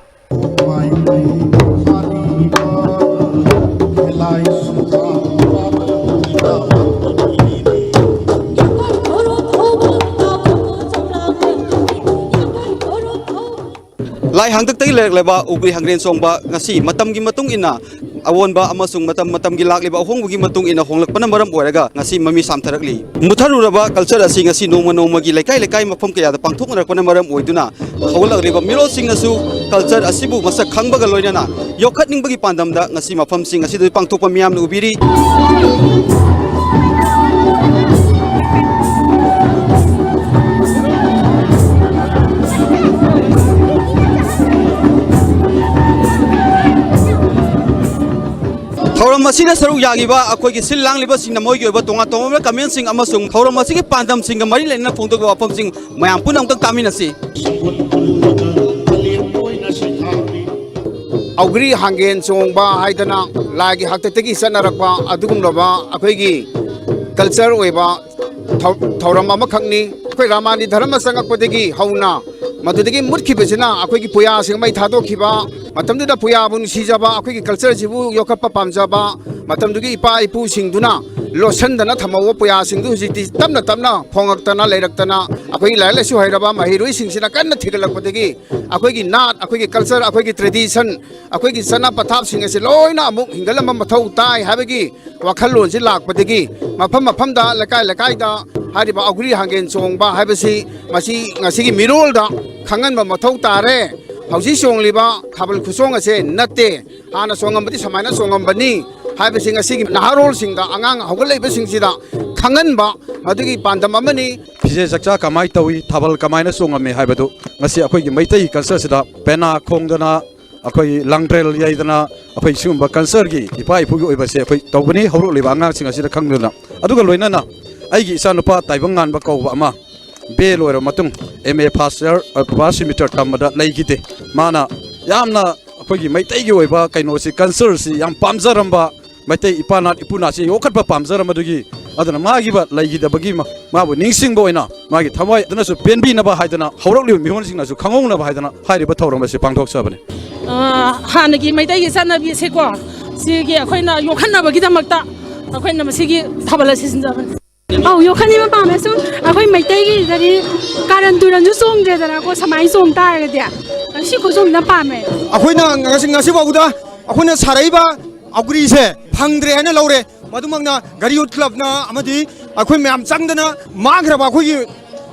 ꯂꯥꯏ ꯍꯥꯡꯇꯛꯇꯒꯤ ꯂꯩꯔꯛꯂꯕ ꯎꯒ꯭ꯔꯤ ꯍꯪꯒ꯭ꯔꯦꯟ ꯆꯣꯡꯕ ꯉꯁꯤ ꯃꯇꯝꯒꯤ ꯃꯇꯨꯡ ꯏꯟꯅ ꯑꯑꯣꯟꯕ ꯑꯃꯁꯨꯡ ꯃꯇꯝ ꯃꯇꯝꯒꯤ ꯂꯥꯛꯂꯤꯕ ꯑꯍꯣꯡꯕꯒꯤ ꯃꯇꯨꯡ ꯏꯟꯅ ꯍꯣꯡꯂꯛꯄꯅ ꯃꯔꯝ ꯑꯣꯏꯔꯒ ꯉꯁꯤ ꯃꯃꯤ ꯁꯥꯝꯊꯔꯛꯂꯤ꯫ ꯃꯨꯠꯊꯔꯨꯔꯕ culture ꯑꯁꯤ ꯉꯁꯤ ꯅꯣꯡꯃ ꯅꯣꯡꯃꯒꯤ ꯂꯩꯀꯥꯏ ꯂꯩꯀꯥꯏ ꯃꯐꯝ ꯀꯌꯥꯗ ꯄꯥꯡꯊꯣꯛꯅꯔꯛꯄꯅ ꯃꯔꯝ ꯑꯣꯏꯗꯨꯅ ꯍꯧꯒꯠꯂꯛꯂꯤꯕ ꯃꯤꯔꯣꯜꯁꯤꯡꯅꯁꯨ culture ꯑꯁꯤꯕꯨ ꯃꯁꯛ ꯈꯪꯕꯒ ꯂꯣꯏꯅꯅ ꯌꯣꯛꯈꯠꯅꯤꯡꯕꯒꯤ ꯄꯥꯟꯗꯝꯗ ꯉꯁꯤ ꯃꯐꯝꯁꯤꯡ ꯑꯁꯤꯗ ꯄꯥꯡꯊꯣꯛꯄ ꯃꯤꯌꯥꯝꯅ ꯎꯕꯤꯔꯤ꯫ ꯊꯧꯔꯝ ꯑꯁꯤꯗ ꯁꯔꯨꯛ ꯌꯥꯈꯤꯕ ꯑꯩꯈꯣꯏꯒꯤ ꯁꯤꯜ ꯂꯥꯡꯂꯤꯕꯁꯤꯡꯅ ꯃꯣꯏꯒꯤ ꯑꯣꯏꯕ ꯇꯣꯉꯥꯟ ꯇꯣꯉꯥꯟꯕ commentsꯁꯤꯡ ꯑꯃꯁꯨꯡ ꯊꯧꯔꯝ ꯑꯁꯤꯒꯤ ꯄꯥꯟꯗꯝꯁꯤꯡꯒ ꯃꯔꯤ ꯂꯩꯅꯅ ꯐꯣꯡꯗꯣꯛꯄ ꯋꯥꯐꯝꯁꯤꯡ ꯃꯌꯥꯝ ꯄꯨꯟꯅ ꯑꯃꯨꯛꯇꯪ ꯇꯥꯃꯤꯟꯅꯁꯤ꯫ ꯑꯧꯒ꯭ꯔꯤ ꯍꯥꯡꯒꯦꯟ ꯆꯣꯡꯕ ꯍꯥꯏꯗꯅ ꯂꯥꯏꯒꯤ ꯍꯥꯛꯇꯛꯇꯒꯤ ꯆꯠꯅꯔꯛꯄ ꯑꯗꯨꯒꯨꯝꯂꯕ ꯑꯩꯈꯣꯏꯒꯤ culture ꯑꯣꯏꯕ ꯊꯧ-, ꯊꯧꯔꯝ ꯑꯃꯈꯛꯅꯤ꯫ ꯑꯩꯈꯣꯏ ꯔꯥꯃꯥꯅꯤ ꯙꯔꯃ ꯆꯪꯉꯛꯄꯗꯒꯤ ꯍꯧꯅ ꯃꯗꯨꯗꯒꯤ ꯃꯨꯠꯈꯤꯕꯁꯤꯅ ꯑꯩꯈꯣꯏꯒꯤ ꯄꯨꯌꯥꯁꯤꯡ ꯃꯩ ꯊꯥꯗꯣꯛꯈꯤꯕ, ꯃꯇꯝꯗꯨꯗ ꯄꯨꯌꯥꯕꯨ ꯅꯨꯡꯁꯤꯖꯕ, ꯑꯩꯈꯣꯏꯒꯤ cultureꯁꯤꯕꯨ ꯌꯣꯛꯈꯠꯄ ꯄꯥꯝꯖꯕ, ꯃꯇꯝꯗꯨꯒꯤ ꯏꯄꯥ ꯏꯄꯨꯁꯤꯡꯗꯨꯅ ꯂꯣꯠꯁꯤꯟꯗꯅ ꯊꯝꯍꯧꯕ ꯄꯨꯌꯥꯁꯤꯡꯗꯨ ꯍꯧꯖꯤꯛꯇꯤ ꯇꯞꯅ ꯇꯞꯅ ꯐꯣꯡꯉꯛꯇꯅ ꯂꯩꯔꯛꯇꯅ, ꯑꯩꯈꯣꯏꯒꯤ ꯂꯥꯏꯔꯤꯛ ꯂꯥꯏꯁꯨ ꯍꯩꯔꯕ ꯃꯍꯩꯔꯣꯏꯁꯤꯡꯁꯤꯅ ꯀꯟꯅ ꯊꯤꯒꯠꯂꯛꯄꯗꯒꯤ ꯑꯩꯈꯣꯏꯒꯤ ꯅꯥꯠ, ꯑꯩꯈꯣꯏꯒꯤ culture, ꯑꯩꯈꯣꯏꯒꯤ tradition, ꯑꯩꯈꯣꯏꯒꯤ ꯆꯠꯅ ꯄꯊꯥꯞꯁꯤꯡ ꯑꯁꯤ ꯂꯣꯏꯅ ꯑꯃꯨꯛ ꯍꯤꯡꯒꯠꯂꯝꯕ ꯃꯊꯧ ꯇꯥꯏ ꯍꯥꯏꯕꯒꯤ ꯋꯥꯈꯜꯂꯣꯟꯁꯤ ꯂꯥꯛꯄꯗꯒꯤ ꯃꯐꯝ ꯃꯐꯝꯗ, ꯂꯩꯀꯥꯏ ꯂꯩꯀꯥꯏꯗ ꯍꯥꯏꯔꯤꯕ ꯑꯧꯒ꯭ꯔꯤ ꯍꯥꯡꯒꯦꯟ ꯆꯣꯡꯕ ꯍꯥꯏꯕꯁꯤ ꯃꯁꯤ ꯉꯁꯤꯒꯤ ꯃꯤꯔꯣꯜꯗ ꯈꯪꯍꯟꯕ ꯃꯊꯧ ꯇꯥꯔꯦ꯫ ꯍꯧꯖꯤꯛ ꯆꯣꯡꯂꯤꯕ ꯊꯥꯕꯜ ꯈꯨꯆꯣꯡ ꯑꯁꯦ ꯅꯠꯇꯦ, ꯍꯥꯟꯅ ꯆꯣꯡꯉꯝꯕꯗꯤ ꯁꯨꯃꯥꯏꯅ ꯆꯣꯡꯉꯝꯕꯅꯤ ꯍꯥꯏꯕꯁꯤ ꯉꯁꯤꯒꯤ ꯅꯍꯥꯔꯣꯜꯁꯤꯡꯗ, ꯑꯉꯥꯡ ꯍꯧꯒꯠꯂꯛꯏꯕꯁꯤꯡꯁꯤꯗ ꯈꯪꯍꯟꯕ ꯃꯗꯨꯒꯤ ꯄꯥꯟꯗꯝ ꯑꯃꯅꯤ꯫ ꯐꯤꯖꯦ ꯆꯛꯆꯥ ꯀꯃꯥꯏꯅ ꯇꯧꯏ, ꯊꯥꯕꯜ ꯀꯃꯥꯏꯅ ꯆꯣꯡꯉꯝꯃꯤ ꯍꯥꯏꯕꯗꯨ ꯉꯁꯤ ꯑꯩꯈꯣꯏꯒꯤ ꯃꯩꯇꯩ cultureꯁꯤꯗ ꯄꯦꯅꯥ ꯈꯣꯡꯗꯅ, ꯑꯩꯈꯣꯏ ꯂꯥꯡꯗ꯭ꯔꯦꯜ ꯌꯩꯗꯅ, ꯑꯩꯈꯣꯏ ꯁꯤꯒꯨꯝꯕ cultureꯒꯤ ꯏꯄꯥ ꯏꯄꯨꯒꯤ ꯑꯣꯏꯕꯁꯦ ꯑꯩꯈꯣꯏ ꯇꯧꯕꯅꯤ, ꯍꯧꯔꯛꯂꯤꯕ ꯑꯉꯥꯡꯁꯤꯡ ꯑꯁꯤꯗ ꯈꯪꯗꯨꯅ꯫ ꯑꯗꯨꯒ ꯂꯣꯏꯅꯅ ꯑꯩꯒꯤ ꯏꯆꯥꯅꯨꯄꯥ ꯇꯥꯏꯕꯪ ꯉꯥꯟꯕ ꯀꯧꯕ ꯑꯃ ꯕꯤ ꯑꯦ ꯂꯣꯏꯔꯕ ꯃꯇꯨꯡ M A first year, first semester ꯇꯝꯕꯗ ꯂꯩꯈꯤꯗꯦ꯫ ꯃꯥꯅ ꯌꯥꯝꯅ ꯑꯩꯈꯣꯏꯒꯤ ꯃꯩꯇꯩꯒꯤ ꯑꯣꯏꯕ ꯀꯩꯅꯣꯁꯤ, cultureꯁꯤ ꯌꯥꯝ ꯄꯥꯝꯖꯔꯝꯕ, ꯃꯩꯇꯩ ꯏꯄꯥ ꯅꯥꯠ ꯏꯄꯨ ꯅꯥꯠꯁꯤ ꯌꯣꯛꯈꯠꯄ ꯄꯥꯝꯖꯔꯝꯕꯗꯨꯒꯤ, ꯑꯗꯨꯅ ꯃꯥꯒꯤꯕ ꯂꯩꯈꯤꯗꯕꯒꯤ ꯃ-, ꯃꯥꯕꯨ ꯅꯤꯡꯁꯤꯡꯕ ꯑꯣꯏꯅ ꯃꯥꯒꯤ ꯊꯋꯥꯏ ꯑꯗꯨꯅꯁꯨ ꯄꯦꯟꯕꯤꯅꯕ ꯍꯥꯏꯗꯅ ꯍꯧꯔꯛꯂꯤꯕ ꯃꯤꯔꯣꯜꯁꯤꯡꯅꯁꯨ ꯈꯪꯍꯧꯅꯕ ꯍꯥꯏꯗꯅ ꯍꯥꯏꯔꯤꯕ ꯊꯧꯔꯝ ꯑꯁꯤ ꯄꯥꯡꯊꯣꯛꯆꯕꯅꯤ꯫ ꯑ, ꯍꯥꯟꯅꯒꯤ ꯃꯩꯇꯩꯒꯤ ꯆꯠꯅꯕꯤ ꯑꯁꯤꯀꯣ, ꯁꯤꯒꯤ ꯑꯩꯈꯣꯏꯅ ꯌꯣꯛꯈꯠꯅꯕꯒꯤꯗꯃꯛꯇ ꯑꯩꯈꯣꯏꯅ ꯃꯁꯤꯒꯤ ꯊꯥꯕꯜ ꯑꯁꯤ ꯁꯤꯟꯖꯕꯅꯤ꯫ ꯑꯧ, ꯌꯣꯛꯈꯠꯅꯤꯡꯕ ꯄꯥꯝꯃꯦ꯫ ꯁꯨꯝ ꯑꯩꯈꯣꯏ ꯃꯩꯇꯩꯒꯤꯗꯗꯤ ꯀꯥꯔꯟ ꯇꯨꯔꯟꯁꯨ ꯆꯣꯡꯗ꯭ꯔꯦꯗꯅꯀꯣ, ꯁꯨꯃꯥꯏꯅ ꯆꯣꯡ ꯇꯥꯔꯒꯗꯤ꯫ ꯁꯤ ꯈꯨꯆꯣꯡꯁꯤꯅ ꯄꯥꯝꯃꯦ꯫ ꯑꯩꯈꯣꯏꯅ ꯉꯁꯤ, ꯉꯁꯤ ꯐꯥꯎꯕꯗ ꯑꯩꯈꯣꯏꯅ ꯁꯥꯔꯛꯏꯕ ꯑꯒ꯭ꯔꯤꯁꯦ ꯐꯪꯗ꯭ꯔꯦ ꯍꯥꯏꯅ ꯂꯧꯔꯦ꯫ ꯃꯗꯨꯃꯛꯅ ꯘꯔꯤ ꯌꯨꯠ ꯀ꯭ꯂꯕꯅ ꯑꯃꯗꯤ ꯑꯩꯈꯣꯏ ꯃꯌꯥꯝ ꯆꯪꯗꯅ ꯃꯥꯡꯈ꯭ꯔꯕ ꯑꯩꯈꯣꯏꯒꯤ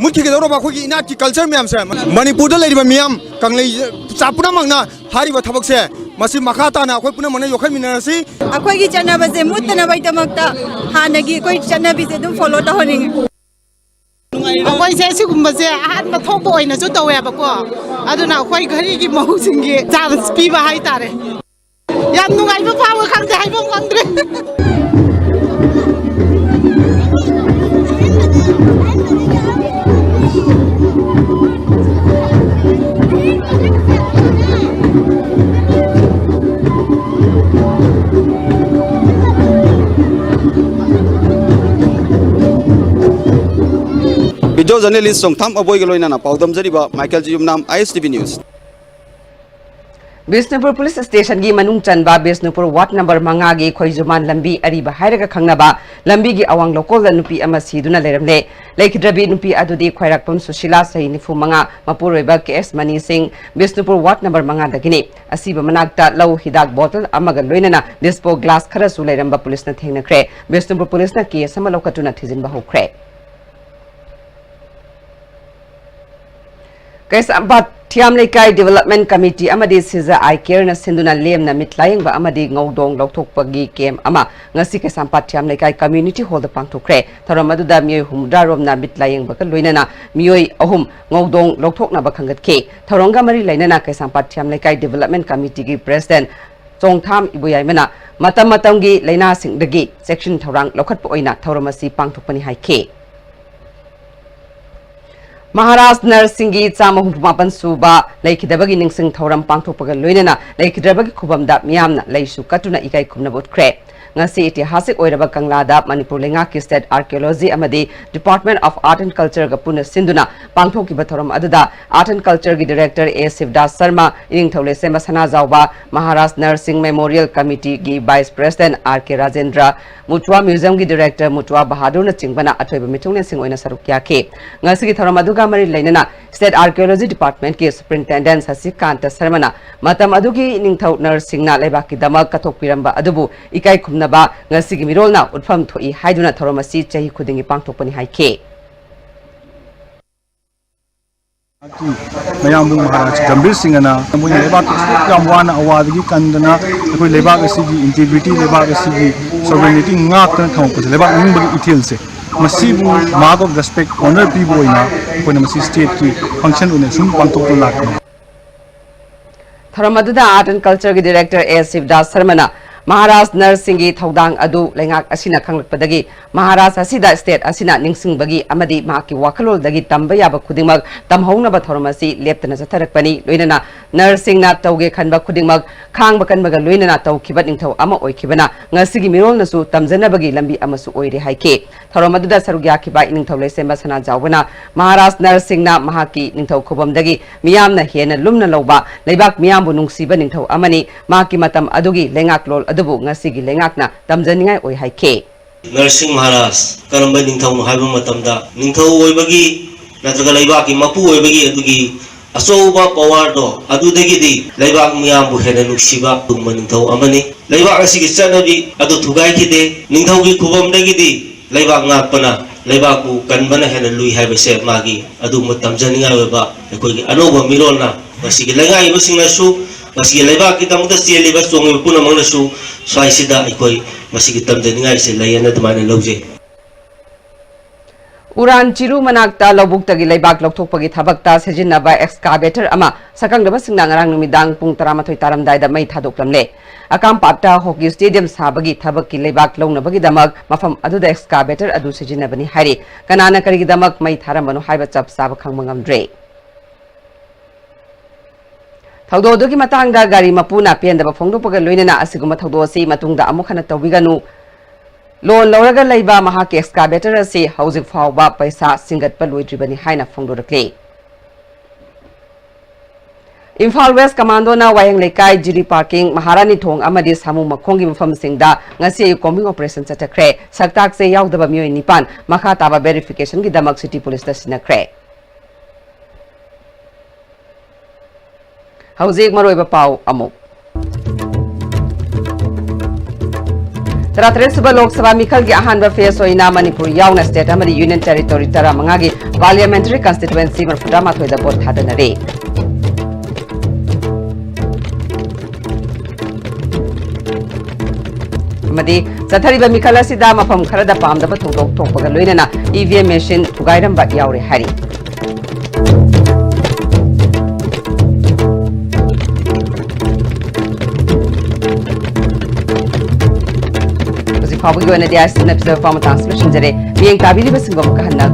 ꯃꯨꯠꯈꯤꯒꯗꯧꯔꯕ ꯑꯩꯈꯣꯏꯒꯤ ꯏꯅꯥꯠꯀꯤ ꯀꯜꯆꯔ ꯃꯌꯥꯝꯁꯦ ꯃꯅꯤꯄꯨꯔꯗ ꯂꯩꯔꯤꯕ ꯃꯤꯌꯥꯝ ꯀꯪꯂꯩ ꯆꯥ ꯄꯨꯝꯅꯃꯛꯅ ꯍꯥꯏꯔꯤꯕ ꯊꯕꯛꯁꯦ ꯃꯁꯤ ꯃꯈꯥ ꯇꯥꯅ ꯑꯩꯈꯣꯏ ꯄꯨꯝꯅꯃꯛꯅ ꯌꯣꯛꯈꯠꯃꯤꯟꯅꯔꯁꯤ꯫ ꯑꯩꯈꯣꯏꯒꯤ ꯆꯠꯅꯕꯁꯦ ꯃꯨꯠꯇꯅꯕꯒꯤꯗꯃꯛꯇ ꯍꯥꯟꯅꯒꯤ ꯑꯩꯈꯣꯏ ꯆꯠꯅꯕꯤꯁꯦ ꯑꯗꯨꯝ ꯐꯣꯂꯣ ꯇꯧꯍꯟꯅꯤꯡꯉꯤ꯫ ꯑꯩꯈꯣꯏꯁꯦ ꯁꯤꯒꯨꯝꯕꯁꯦ ꯑꯍꯥꯟꯕ ꯊꯣꯛꯄ ꯑꯣꯏꯅꯁꯨ ꯇꯧꯋꯦꯕꯀꯣ꯫ ꯑꯗꯨꯅ ꯑꯩꯈꯣꯏ ꯘꯔꯤꯒꯤ ꯃꯍꯨꯁꯤꯡꯒꯤ ꯆꯥꯟꯁ ꯄꯤꯕ ꯍꯥꯏꯇꯥꯔꯦ꯫ ꯌꯥꯝ ꯅꯨꯡꯉꯥꯏꯕ ꯐꯥꯎꯕ ꯈꯪꯗꯦ, ꯍꯥꯏꯐꯝ ꯈꯪꯗ꯭ꯔꯦ꯫ ꯚꯤꯗꯤꯑꯣ ꯖꯔꯅꯦꯂꯤꯁ ꯆꯣꯡꯊꯥꯝ ꯑꯕꯣꯏꯒ ꯂꯣꯏꯅꯅ ꯄꯥꯎꯗꯝꯖꯔꯤꯕ Michael G Yumnam, I S T V news. Bishnupur police ꯁ꯭ꯇꯦꯁꯟꯒꯤ ꯃꯅꯨꯡ ꯆꯟꯕ ꯕꯤꯁꯅꯨꯄꯨꯔ ꯋꯥꯔꯗ ꯅꯝꯕꯔ ꯃꯉꯥꯒꯤ ꯈꯣꯏꯖꯨꯃꯥꯟ ꯂꯝꯕꯤ ꯑꯔꯤꯕ ꯍꯥꯏꯔꯒ ꯈꯪꯅꯕ ꯂꯝꯕꯤꯒꯤ ꯑꯋꯥꯡ ꯂꯧꯀꯣꯜꯗ ꯅꯨꯄꯤ ꯑꯃ ꯁꯤꯗꯨꯅ ꯂꯩꯔꯝꯂꯦ꯫ ꯂꯩꯈꯤꯗ꯭ꯔꯕꯤ ꯅꯨꯄꯤ ꯑꯗꯨꯗꯤ ꯈ꯭ꯋꯥꯏꯔꯥꯛꯄꯝ ꯁꯨꯁꯤꯂꯥ, ꯆꯍꯤ ꯅꯤꯐꯨ ꯃꯉꯥ, ꯃꯄꯨꯔꯣꯏꯕ ꯀꯦ ꯑꯦꯁ ꯃꯅꯤ ꯁꯤꯡ, ꯕꯤꯁꯅꯨꯄꯨꯔ ꯋꯥꯔꯗ ꯅꯝꯕꯔ ꯃꯉꯥꯗꯒꯤꯅꯤ꯫ ꯑꯁꯤꯕ ꯃꯅꯥꯛꯇ ꯂꯧ ꯍꯤꯗꯥꯛ ꯕꯣꯇꯜ ꯑꯃꯒ ꯂꯣꯏꯅꯅ ꯗꯤꯁꯄꯣ ꯒ꯭ꯂꯥꯁ ꯈꯔꯁꯨ ꯂꯩꯔꯝꯕ ꯄꯨꯂꯤꯁꯅ ꯊꯦꯡꯅꯈ꯭ꯔꯦ꯫ ꯕꯤꯁꯅꯨꯄꯨꯔ ꯄꯨꯂꯤꯁꯅ ꯀꯦꯁ ꯑꯃ ꯂꯧꯈꯠꯇꯨꯅ ꯊꯤꯖꯤꯟꯕ ꯍꯧꯈ꯭ꯔꯦ꯫ ꯀꯩꯁꯥꯝꯄꯥꯠ ꯊꯤꯌꯥꯝ ꯂꯩꯀꯥꯏ ꯗꯤꯚꯦꯂꯞꯃꯦꯟ ꯀꯃꯤꯇꯤ ꯑꯃꯗꯤ ꯁꯤꯖ ꯑꯥꯏ ꯀꯦꯌꯔꯅ ꯁꯤꯟꯗꯨꯅ ꯂꯦꯝꯅ ꯃꯤꯠ ꯂꯥꯌꯦꯡꯕ ꯑꯃꯗꯤ ꯉꯧꯗꯣꯡ ꯂꯧꯊꯣꯛꯄꯒꯤ ꯀꯦꯝꯞ ꯑꯃ ꯉꯁꯤ ꯀꯩꯁꯥꯝꯄꯥꯠ ꯊꯤꯌꯥꯝ ꯂꯩꯀꯥꯏ ꯀꯝꯃ꯭ꯌꯨꯅꯤꯇꯤ ꯍꯣꯜꯗ ꯄꯥꯡꯊꯣꯛꯈ꯭ꯔꯦ꯫ ꯊꯧꯔꯝ ꯑꯗꯨꯗ ꯃꯤꯑꯣꯏ ꯍꯨꯝꯐꯨꯇꯔꯥ ꯔꯣꯝꯅ ꯃꯤꯠ ꯂꯥꯌꯦꯡꯕꯒ ꯂꯣꯏꯅꯅ ꯃꯤꯑꯣꯏ ꯑꯍꯨꯝ ꯉꯧꯗꯣꯡ ꯂꯧꯊꯣꯛꯅꯕ ꯈꯟꯒꯠꯈꯤ꯫ ꯊꯧꯔꯝꯒ ꯃꯔꯤ ꯂꯩꯅꯅ ꯀꯩꯁꯥꯝꯄꯥꯠ ꯊꯤꯌꯥꯝ ꯂꯩꯀꯥꯏ ꯗꯤꯚꯦꯂꯞꯃꯦꯟ ꯀꯃꯤꯇꯤꯒꯤ ꯄ꯭ꯔꯦꯁꯤꯗꯦꯟꯠ ꯆꯣꯡꯊꯥꯝ ꯏꯕꯣꯌꯥꯏꯃꯅ ꯃꯇꯝ ꯃꯇꯝꯒꯤ ꯂꯥꯏꯅꯥꯁꯤꯡꯗꯒꯤ ꯆꯦꯛꯁꯤꯟ ꯊꯧꯔꯥꯡ ꯂꯧꯈꯠꯄ ꯑꯣꯏꯅ ꯊꯧꯔꯝ ꯑꯁꯤ ꯄꯥꯡꯊꯣꯛꯄꯅꯤ ꯍꯥꯏꯈꯤ꯫ ꯃꯍꯥꯔꯥꯖ ꯅꯔꯁꯤꯡꯒꯤ ꯆꯥꯝꯃ ꯍꯨꯝꯐꯨ ꯃꯥꯄꯟ ꯁꯨꯕ ꯂꯩꯈꯤꯗꯕꯒꯤ ꯅꯤꯡꯁꯤꯡ ꯊꯧꯔꯝ ꯄꯥꯡꯊꯣꯛꯄꯒ ꯂꯣꯏꯅꯅ ꯂꯩꯈꯤꯗ꯭ꯔꯕꯒꯤ ꯈꯨꯕꯝꯗ ꯃꯤꯌꯥꯝꯅ ꯂꯩꯁꯨ ꯀꯠꯇꯨꯅ ꯏꯀꯥꯏ ꯈꯨꯝꯅꯕ ꯎꯠꯈ꯭ꯔꯦ꯫ ꯉꯁꯤ ꯏꯇꯤꯍꯥꯁꯤꯛ ꯑꯣꯏꯔꯕ ꯀꯪꯂꯥꯗ ꯃꯅꯤꯄꯨꯔ ꯂꯩꯉꯥꯛꯀꯤ State Archaeology ꯑꯃꯗꯤ Department of Art and Culture ꯒ ꯄꯨꯟꯅ ꯁꯤꯟꯗꯨꯅ ꯄꯥꯡꯊꯣꯛꯈꯤꯕ ꯊꯧꯔꯝ ꯑꯗꯨꯗ Art and Culture ꯒꯤ Director ꯑꯦ ꯁꯤꯕꯗꯥꯁ ꯁꯔꯃ, ꯏꯅꯤꯡꯊꯧ ꯂꯩꯁꯦꯝꯕ ꯁꯅꯥꯖꯥꯎꯕ, ꯃꯍꯥꯔꯥꯖ ꯅꯔ ꯁꯤꯡ Memorial Committee ꯒꯤ Vice President ꯑꯥꯔ ꯀꯦ ꯔꯥꯖꯦꯟꯗ꯭ꯔ, ꯃꯨꯇ꯭ꯋꯥ Museum ꯒꯤ Director ꯃꯨꯇ꯭ꯋꯥ ꯕꯍꯥꯗꯨꯔꯅꯆꯤꯡꯕꯅ ꯑꯊꯣꯏꯕ ꯃꯤꯊꯨꯡꯂꯦꯟꯁꯤꯡ ꯑꯣꯏꯅ ꯁꯔꯨꯛ ꯌꯥꯈꯤ꯫ ꯉꯁꯤꯒꯤ ꯊꯧꯔꯝ ꯑꯗꯨꯒ ꯃꯔꯤ ꯂꯩꯅꯅ State Archaeology Department ꯀꯤ Superintendent ꯁꯁꯤꯀꯥꯟꯇ ꯁꯔꯃꯅ ꯃꯇꯝ ꯑꯗꯨꯒꯤ ꯅꯤꯡꯊꯧ ꯅꯔ ꯁꯤꯡꯅ ꯂꯩꯕꯥꯛꯀꯤꯗꯃꯛ ꯀꯠꯊꯣꯛꯄꯤꯔꯝꯕ ꯑꯗꯨꯕꯨ ꯏꯀꯥꯏ ꯈꯨꯝꯅꯕ ꯉꯁꯤꯒꯤ ꯃꯤꯔꯣꯜꯅ ꯎꯠꯐꯝ ꯊꯣꯛꯏ ꯍꯥꯏꯗꯨꯅ ꯊꯧꯔꯝ ꯑꯁꯤ ꯆꯍꯤ ꯈꯨꯗꯤꯡꯒꯤ ꯄꯥꯡꯊꯣꯛꯄꯅꯤ ꯍꯥꯏꯈꯤ꯫ ꯃꯌꯥꯝꯕꯨ ꯃꯍꯥꯔꯥꯖ ꯒꯝꯚꯤꯔ ꯁꯤꯡꯍꯅ ꯃꯣꯏꯅ ꯂꯩꯕꯥꯛꯀꯤ ꯑꯁꯨꯛ ꯌꯥꯝ ꯋꯥꯅ ꯑꯋꯥꯗꯒꯤ ꯀꯟꯗꯅ ꯑꯩꯈꯣꯏ ꯂꯩꯕꯥꯛ ꯑꯁꯤꯒꯤ integrity, ꯂꯩꯕꯥꯛ ꯑꯁꯤꯒꯤ sovereignty ꯉꯥꯛꯇꯅ ꯊꯝꯃꯛꯄꯁꯦ, ꯂꯩꯕꯥꯛ ꯅꯤꯡꯕꯒꯤ ꯏꯊꯤꯜꯁꯦ, ꯃꯁꯤꯕꯨ mark of respect, honor ꯄꯤꯕ ꯑꯣꯏꯅ ꯑꯩꯈꯣꯏꯅ ꯃꯁꯤ state ꯀꯤ function ꯑꯣꯏꯅ ꯁꯨꯝ ꯄꯥꯡꯊꯣꯛꯇꯨꯅ ꯂꯥꯛꯄꯅꯤ꯫ ꯊꯧꯔꯝ ꯑꯗꯨꯗ Art and Culture ꯒꯤ Director ꯑꯦ ꯁꯤꯕꯗꯥꯁ ꯁꯔꯃꯅ ꯃꯍꯥꯔꯥꯖ ꯅꯔ ꯁꯤꯡꯒꯤ ꯊꯧꯗꯥꯡ ꯑꯗꯨ ꯂꯩꯉꯥꯛ ꯑꯁꯤꯅ ꯈꯪꯂꯛꯄꯗꯒꯤ ꯃꯍꯥꯔꯥꯖ ꯑꯁꯤꯗ state ꯑꯁꯤꯅ ꯅꯤꯡꯁꯤꯡꯕꯒꯤ ꯑꯃꯗꯤ ꯃꯍꯥꯛꯀꯤ ꯋꯥꯈꯜꯂꯣꯟꯗꯒꯤ ꯇꯝꯕ ꯌꯥꯕ ꯈꯨꯗꯤꯡꯃꯛ ꯇꯝꯍꯧꯅꯕ ꯊꯧꯔꯝ ꯑꯁꯤ ꯂꯦꯞꯇꯅ ꯆꯠꯊꯔꯛꯄꯅꯤ꯫ ꯂꯣꯏꯅꯅ ꯅꯔ ꯁꯤꯡꯅ ꯇꯧꯒꯦ ꯈꯟꯕ ꯈꯨꯗꯤꯡꯃꯛ ꯈꯥꯡꯕ ꯀꯟꯕꯒ ꯂꯣꯏꯅꯅ ꯇꯧꯈꯤꯕ ꯅꯤꯡꯊꯧ ꯑꯃ ꯑꯣꯏꯈꯤꯕꯅ ꯉꯁꯤꯒꯤ ꯃꯤꯔꯣꯜꯅꯁꯨ ꯇꯝꯖꯅꯕꯒꯤ ꯂꯝꯕꯤ ꯑꯃꯁꯨ ꯑꯣꯏꯔꯦ ꯍꯥꯏꯈꯤ꯫ ꯊꯧꯔꯝ ꯑꯗꯨꯗ ꯁꯔꯨꯛ ꯌꯥꯈꯤꯕ ꯏꯅꯤꯡꯊꯧ ꯂꯩꯁꯦꯝꯕ ꯁꯅꯥꯖꯥꯎꯕꯅ ꯃꯍꯥꯔꯥꯖ ꯅꯔ ꯁꯤꯡꯅ ꯃꯍꯥꯛꯀꯤ ꯅꯤꯡꯊꯧ ꯈꯨꯕꯝꯗꯒꯤ ꯃꯤꯌꯥꯝꯅ ꯍꯦꯟꯅ ꯂꯨꯝꯅ ꯂꯧꯕ ꯂꯩꯕꯥꯛ ꯃꯤꯌꯥꯝꯕꯨ ꯅꯨꯡꯁꯤꯕ ꯅꯤꯡꯊꯧ ꯑꯃꯅꯤ꯫ ꯃꯍꯥꯛꯀꯤ ꯃꯇꯝ ꯑꯗꯨꯒꯤ ꯂꯩꯉꯥꯛꯂꯣꯟ ꯑꯗꯨꯕꯨ ꯉꯁꯤꯒꯤ ꯂꯩꯉꯥꯛꯅ ꯇꯝꯖꯅꯤꯡꯉꯥꯏ ꯑꯣꯏ ꯍꯥꯏꯈꯤ꯫ ꯅꯔ ꯁꯤꯡ ꯃꯍꯥꯔꯥꯖ ꯀꯔꯝꯕ ꯅꯤꯡꯊꯧꯅꯣ ꯍꯥꯏꯕ ꯃꯇꯝꯗ, ꯅꯤꯡꯊꯧ ꯑꯣꯏꯕꯒꯤ ꯅꯠꯇ꯭ꯔꯒ ꯂꯩꯕꯥꯛꯀꯤ ꯃꯄꯨ ꯑꯣꯏꯕꯒꯤ ꯑꯗꯨꯒꯤ ꯑꯆꯧꯕ power ꯗꯣ ꯑꯗꯨꯗꯒꯤꯗꯤ ꯂꯩꯕꯥꯛ ꯃꯤꯌꯥꯝꯕꯨ ꯍꯦꯟꯅ ꯅꯨꯡꯁꯤꯕ ꯑꯗꯨꯒꯨꯝꯕ ꯅꯤꯡꯊꯧ ꯑꯃꯅꯤ꯫ ꯂꯩꯕꯥꯛ ꯑꯁꯤꯒꯤ ꯆꯠꯅꯕꯤ ꯑꯗꯨ ꯊꯨꯒꯥꯏꯈꯤꯗꯦ꯫ ꯅꯤꯡꯊꯧꯒꯤ ꯈꯨꯕꯝꯗꯒꯤꯗꯤ ꯂꯩꯕꯥꯛ ꯉꯥꯛꯄꯅ, ꯂꯩꯕꯥꯛꯄꯨ ꯀꯟꯕꯅ ꯍꯦꯟꯅ ꯂꯨꯏ ꯍꯥꯏꯕꯁꯦ ꯃꯥꯒꯤ ꯑꯗꯨꯒꯨꯝꯕ ꯇꯝꯖꯅꯤꯡꯉꯥꯏ ꯑꯣꯏꯕ ꯑꯩꯈꯣꯏꯒꯤ ꯑꯅꯧꯕ ꯃꯤꯔꯣꯜꯅ ꯉꯁꯤꯒꯤ ꯂꯩꯉꯥꯛꯏꯕꯁꯤꯡꯅꯁꯨ, ꯉꯁꯤꯒꯤ ꯂꯩꯕꯥꯛꯀꯤꯗꯃꯛꯇ ꯆꯦꯜꯂꯤꯕ ꯆꯣꯡꯂꯤꯕ ꯄꯨꯝꯅꯃꯛꯅꯁꯨ ꯁ꯭ꯋꯥꯏꯁꯤꯗ ꯑꯩꯈꯣꯏ ꯃꯁꯤꯒꯤ ꯇꯝꯖꯅꯤꯡꯉꯥꯏꯁꯦ ꯂꯩꯌꯦꯅ ꯑꯗꯨꯃꯥꯏꯅ ꯂꯧꯖꯩ꯫ ꯎꯔꯥꯟ ꯆꯤꯔꯨ ꯃꯅꯥꯛꯇ ꯂꯧꯕꯨꯛꯇꯒꯤ ꯂꯩꯕꯥꯛ ꯂꯧꯊꯣꯛꯄꯒꯤ ꯊꯕꯛꯇ ꯁꯤꯖꯤꯟꯅꯕ excavator ꯑꯃ ꯁꯛꯈꯪꯗꯕꯁꯤꯡꯅ ꯉꯔꯥꯡ ꯅꯨꯃꯤꯗꯥꯡ ꯄꯨꯡ ꯇꯔꯥꯃꯥꯊꯣꯏ ꯇꯥꯔꯝꯗꯥꯏꯗ ꯃꯩ ꯊꯥꯗꯣꯛꯂꯝꯂꯦ꯫ ꯑꯀꯥꯝꯄꯥꯠꯇ hockey stadium ꯁꯥꯕꯒꯤ ꯊꯕꯛꯀꯤ ꯂꯩꯕꯥꯛ ꯂꯧꯅꯕꯒꯤꯗꯃꯛ ꯃꯐꯝ ꯑꯗꯨꯗ excavator ꯑꯗꯨ ꯁꯤꯖꯤꯟꯅꯕꯅꯤ ꯍꯥꯏꯔꯤ꯫ ꯀꯅꯥꯅ ꯀꯔꯤꯒꯤꯗꯃꯛ ꯃꯩ ꯊꯥꯔꯝꯕꯅꯣ ꯍꯥꯏꯕ ꯆꯞ ꯆꯥꯕ ꯈꯪꯕ ꯉꯝꯗ꯭ꯔꯤ꯫ ꯊꯧꯗꯣꯛ ꯑꯗꯨꯒꯤ ꯃꯇꯥꯡꯗ ꯒꯥꯔꯤ ꯃꯄꯨꯅ ꯄꯦꯟꯗꯕ ꯐꯣꯡꯗꯣꯛꯄꯒ ꯂꯣꯏꯅꯅ ꯑꯁꯤꯒꯨꯝꯕ ꯊꯧꯗꯣꯛ ꯑꯁꯤ ꯃꯇꯨꯡꯗ ꯑꯃꯨꯛ ꯍꯟꯅ ꯇꯧꯕꯤꯒꯅꯨ꯫ ꯂꯣꯟ ꯂꯧꯔꯒ ꯂꯩꯕ ꯃꯍꯥꯛꯀꯤ excavator ꯑꯁꯤ ꯍꯧꯖꯤꯛ ꯐꯥꯎꯕ ꯄꯩꯁꯥ ꯁꯤꯡꯒꯠꯄ ꯂꯣꯏꯗ꯭ꯔꯤꯕꯅꯤ ꯍꯥꯏꯅ ꯐꯣꯡꯗꯣꯔꯛꯂꯤ꯫ ꯏꯝꯐꯥꯜ ꯋꯦꯁ ꯀꯃꯥꯟꯗꯣꯅ ꯋꯥꯍꯦꯡ ꯂꯩꯀꯥꯏ, ꯖꯤꯔꯤ ꯄꯥꯔꯀꯤꯡ, ꯃꯍꯥꯔꯥꯅꯤ ꯊꯣꯡ ꯑꯃꯗꯤ ꯁꯥꯃꯨ ꯃꯈꯣꯡꯒꯤ ꯃꯐꯝꯁꯤꯡꯗ ꯉꯁꯤ ꯑꯌꯨꯛ combing operation ꯆꯠꯊꯈ꯭ꯔꯦ꯫ ꯁꯛꯇꯥꯛꯁꯦ ꯌꯥꯎꯗꯕ ꯃꯤꯑꯣꯏ ꯅꯤꯄꯥꯟ ꯃꯈꯥ ꯇꯥꯕ verification ꯒꯤꯗꯃꯛ city police ꯇ ꯁꯤꯟꯅꯈ꯭ꯔꯦ꯫ ꯍꯧꯖꯤꯛ ꯃꯔꯨꯑꯣꯏꯕ ꯄꯥꯎ ꯑꯃꯨꯛ꯫ ꯇꯔꯥꯇꯔꯦꯠ ꯁꯨꯕ ꯂꯣꯛ ꯁꯚꯥ ꯃꯤꯈꯜꯒꯤ ꯑꯍꯥꯟꯕ phase ꯑꯣꯏꯅ ꯃꯅꯤꯄꯨꯔ ꯌꯥꯎꯅ state ꯑꯃꯗꯤ union territory ꯇꯔꯥꯃꯉꯥꯒꯤ parliamentary constituency ꯃꯔꯤꯐꯨꯇꯔꯥꯃꯥꯊꯣꯏꯗ vote ꯊꯥꯗꯅꯔꯦ꯫ ꯑꯃꯗꯤ ꯆꯠꯊꯔꯤꯕ ꯃꯤꯈꯜ ꯑꯁꯤꯗ ꯃꯐꯝ ꯈꯔꯗ ꯄꯥꯝꯗꯕ ꯊꯧꯗꯣꯛ ꯊꯣꯛꯄꯒ ꯂꯣꯏꯅꯅ E V M machine ꯊꯨꯒꯥꯏꯔꯝꯕ ꯌꯥꯎꯔꯦ ꯍꯥꯏꯔꯤ꯫ ꯍꯧꯖꯤꯛ ꯐꯥꯎꯕꯒꯤ ꯑꯣꯏꯅꯗꯤ ꯑꯁꯤꯅ ꯄꯤꯖꯕ ꯄꯥꯎ ꯃꯇꯥꯡꯁꯤ ꯂꯣꯏꯁꯤꯟꯖꯔꯦ꯫ ꯃꯤꯠꯌꯦꯡ ꯇꯥꯕꯤꯔꯤꯕꯁꯤꯡꯕꯨ ꯑꯃꯨꯛꯀ ꯍꯟꯅ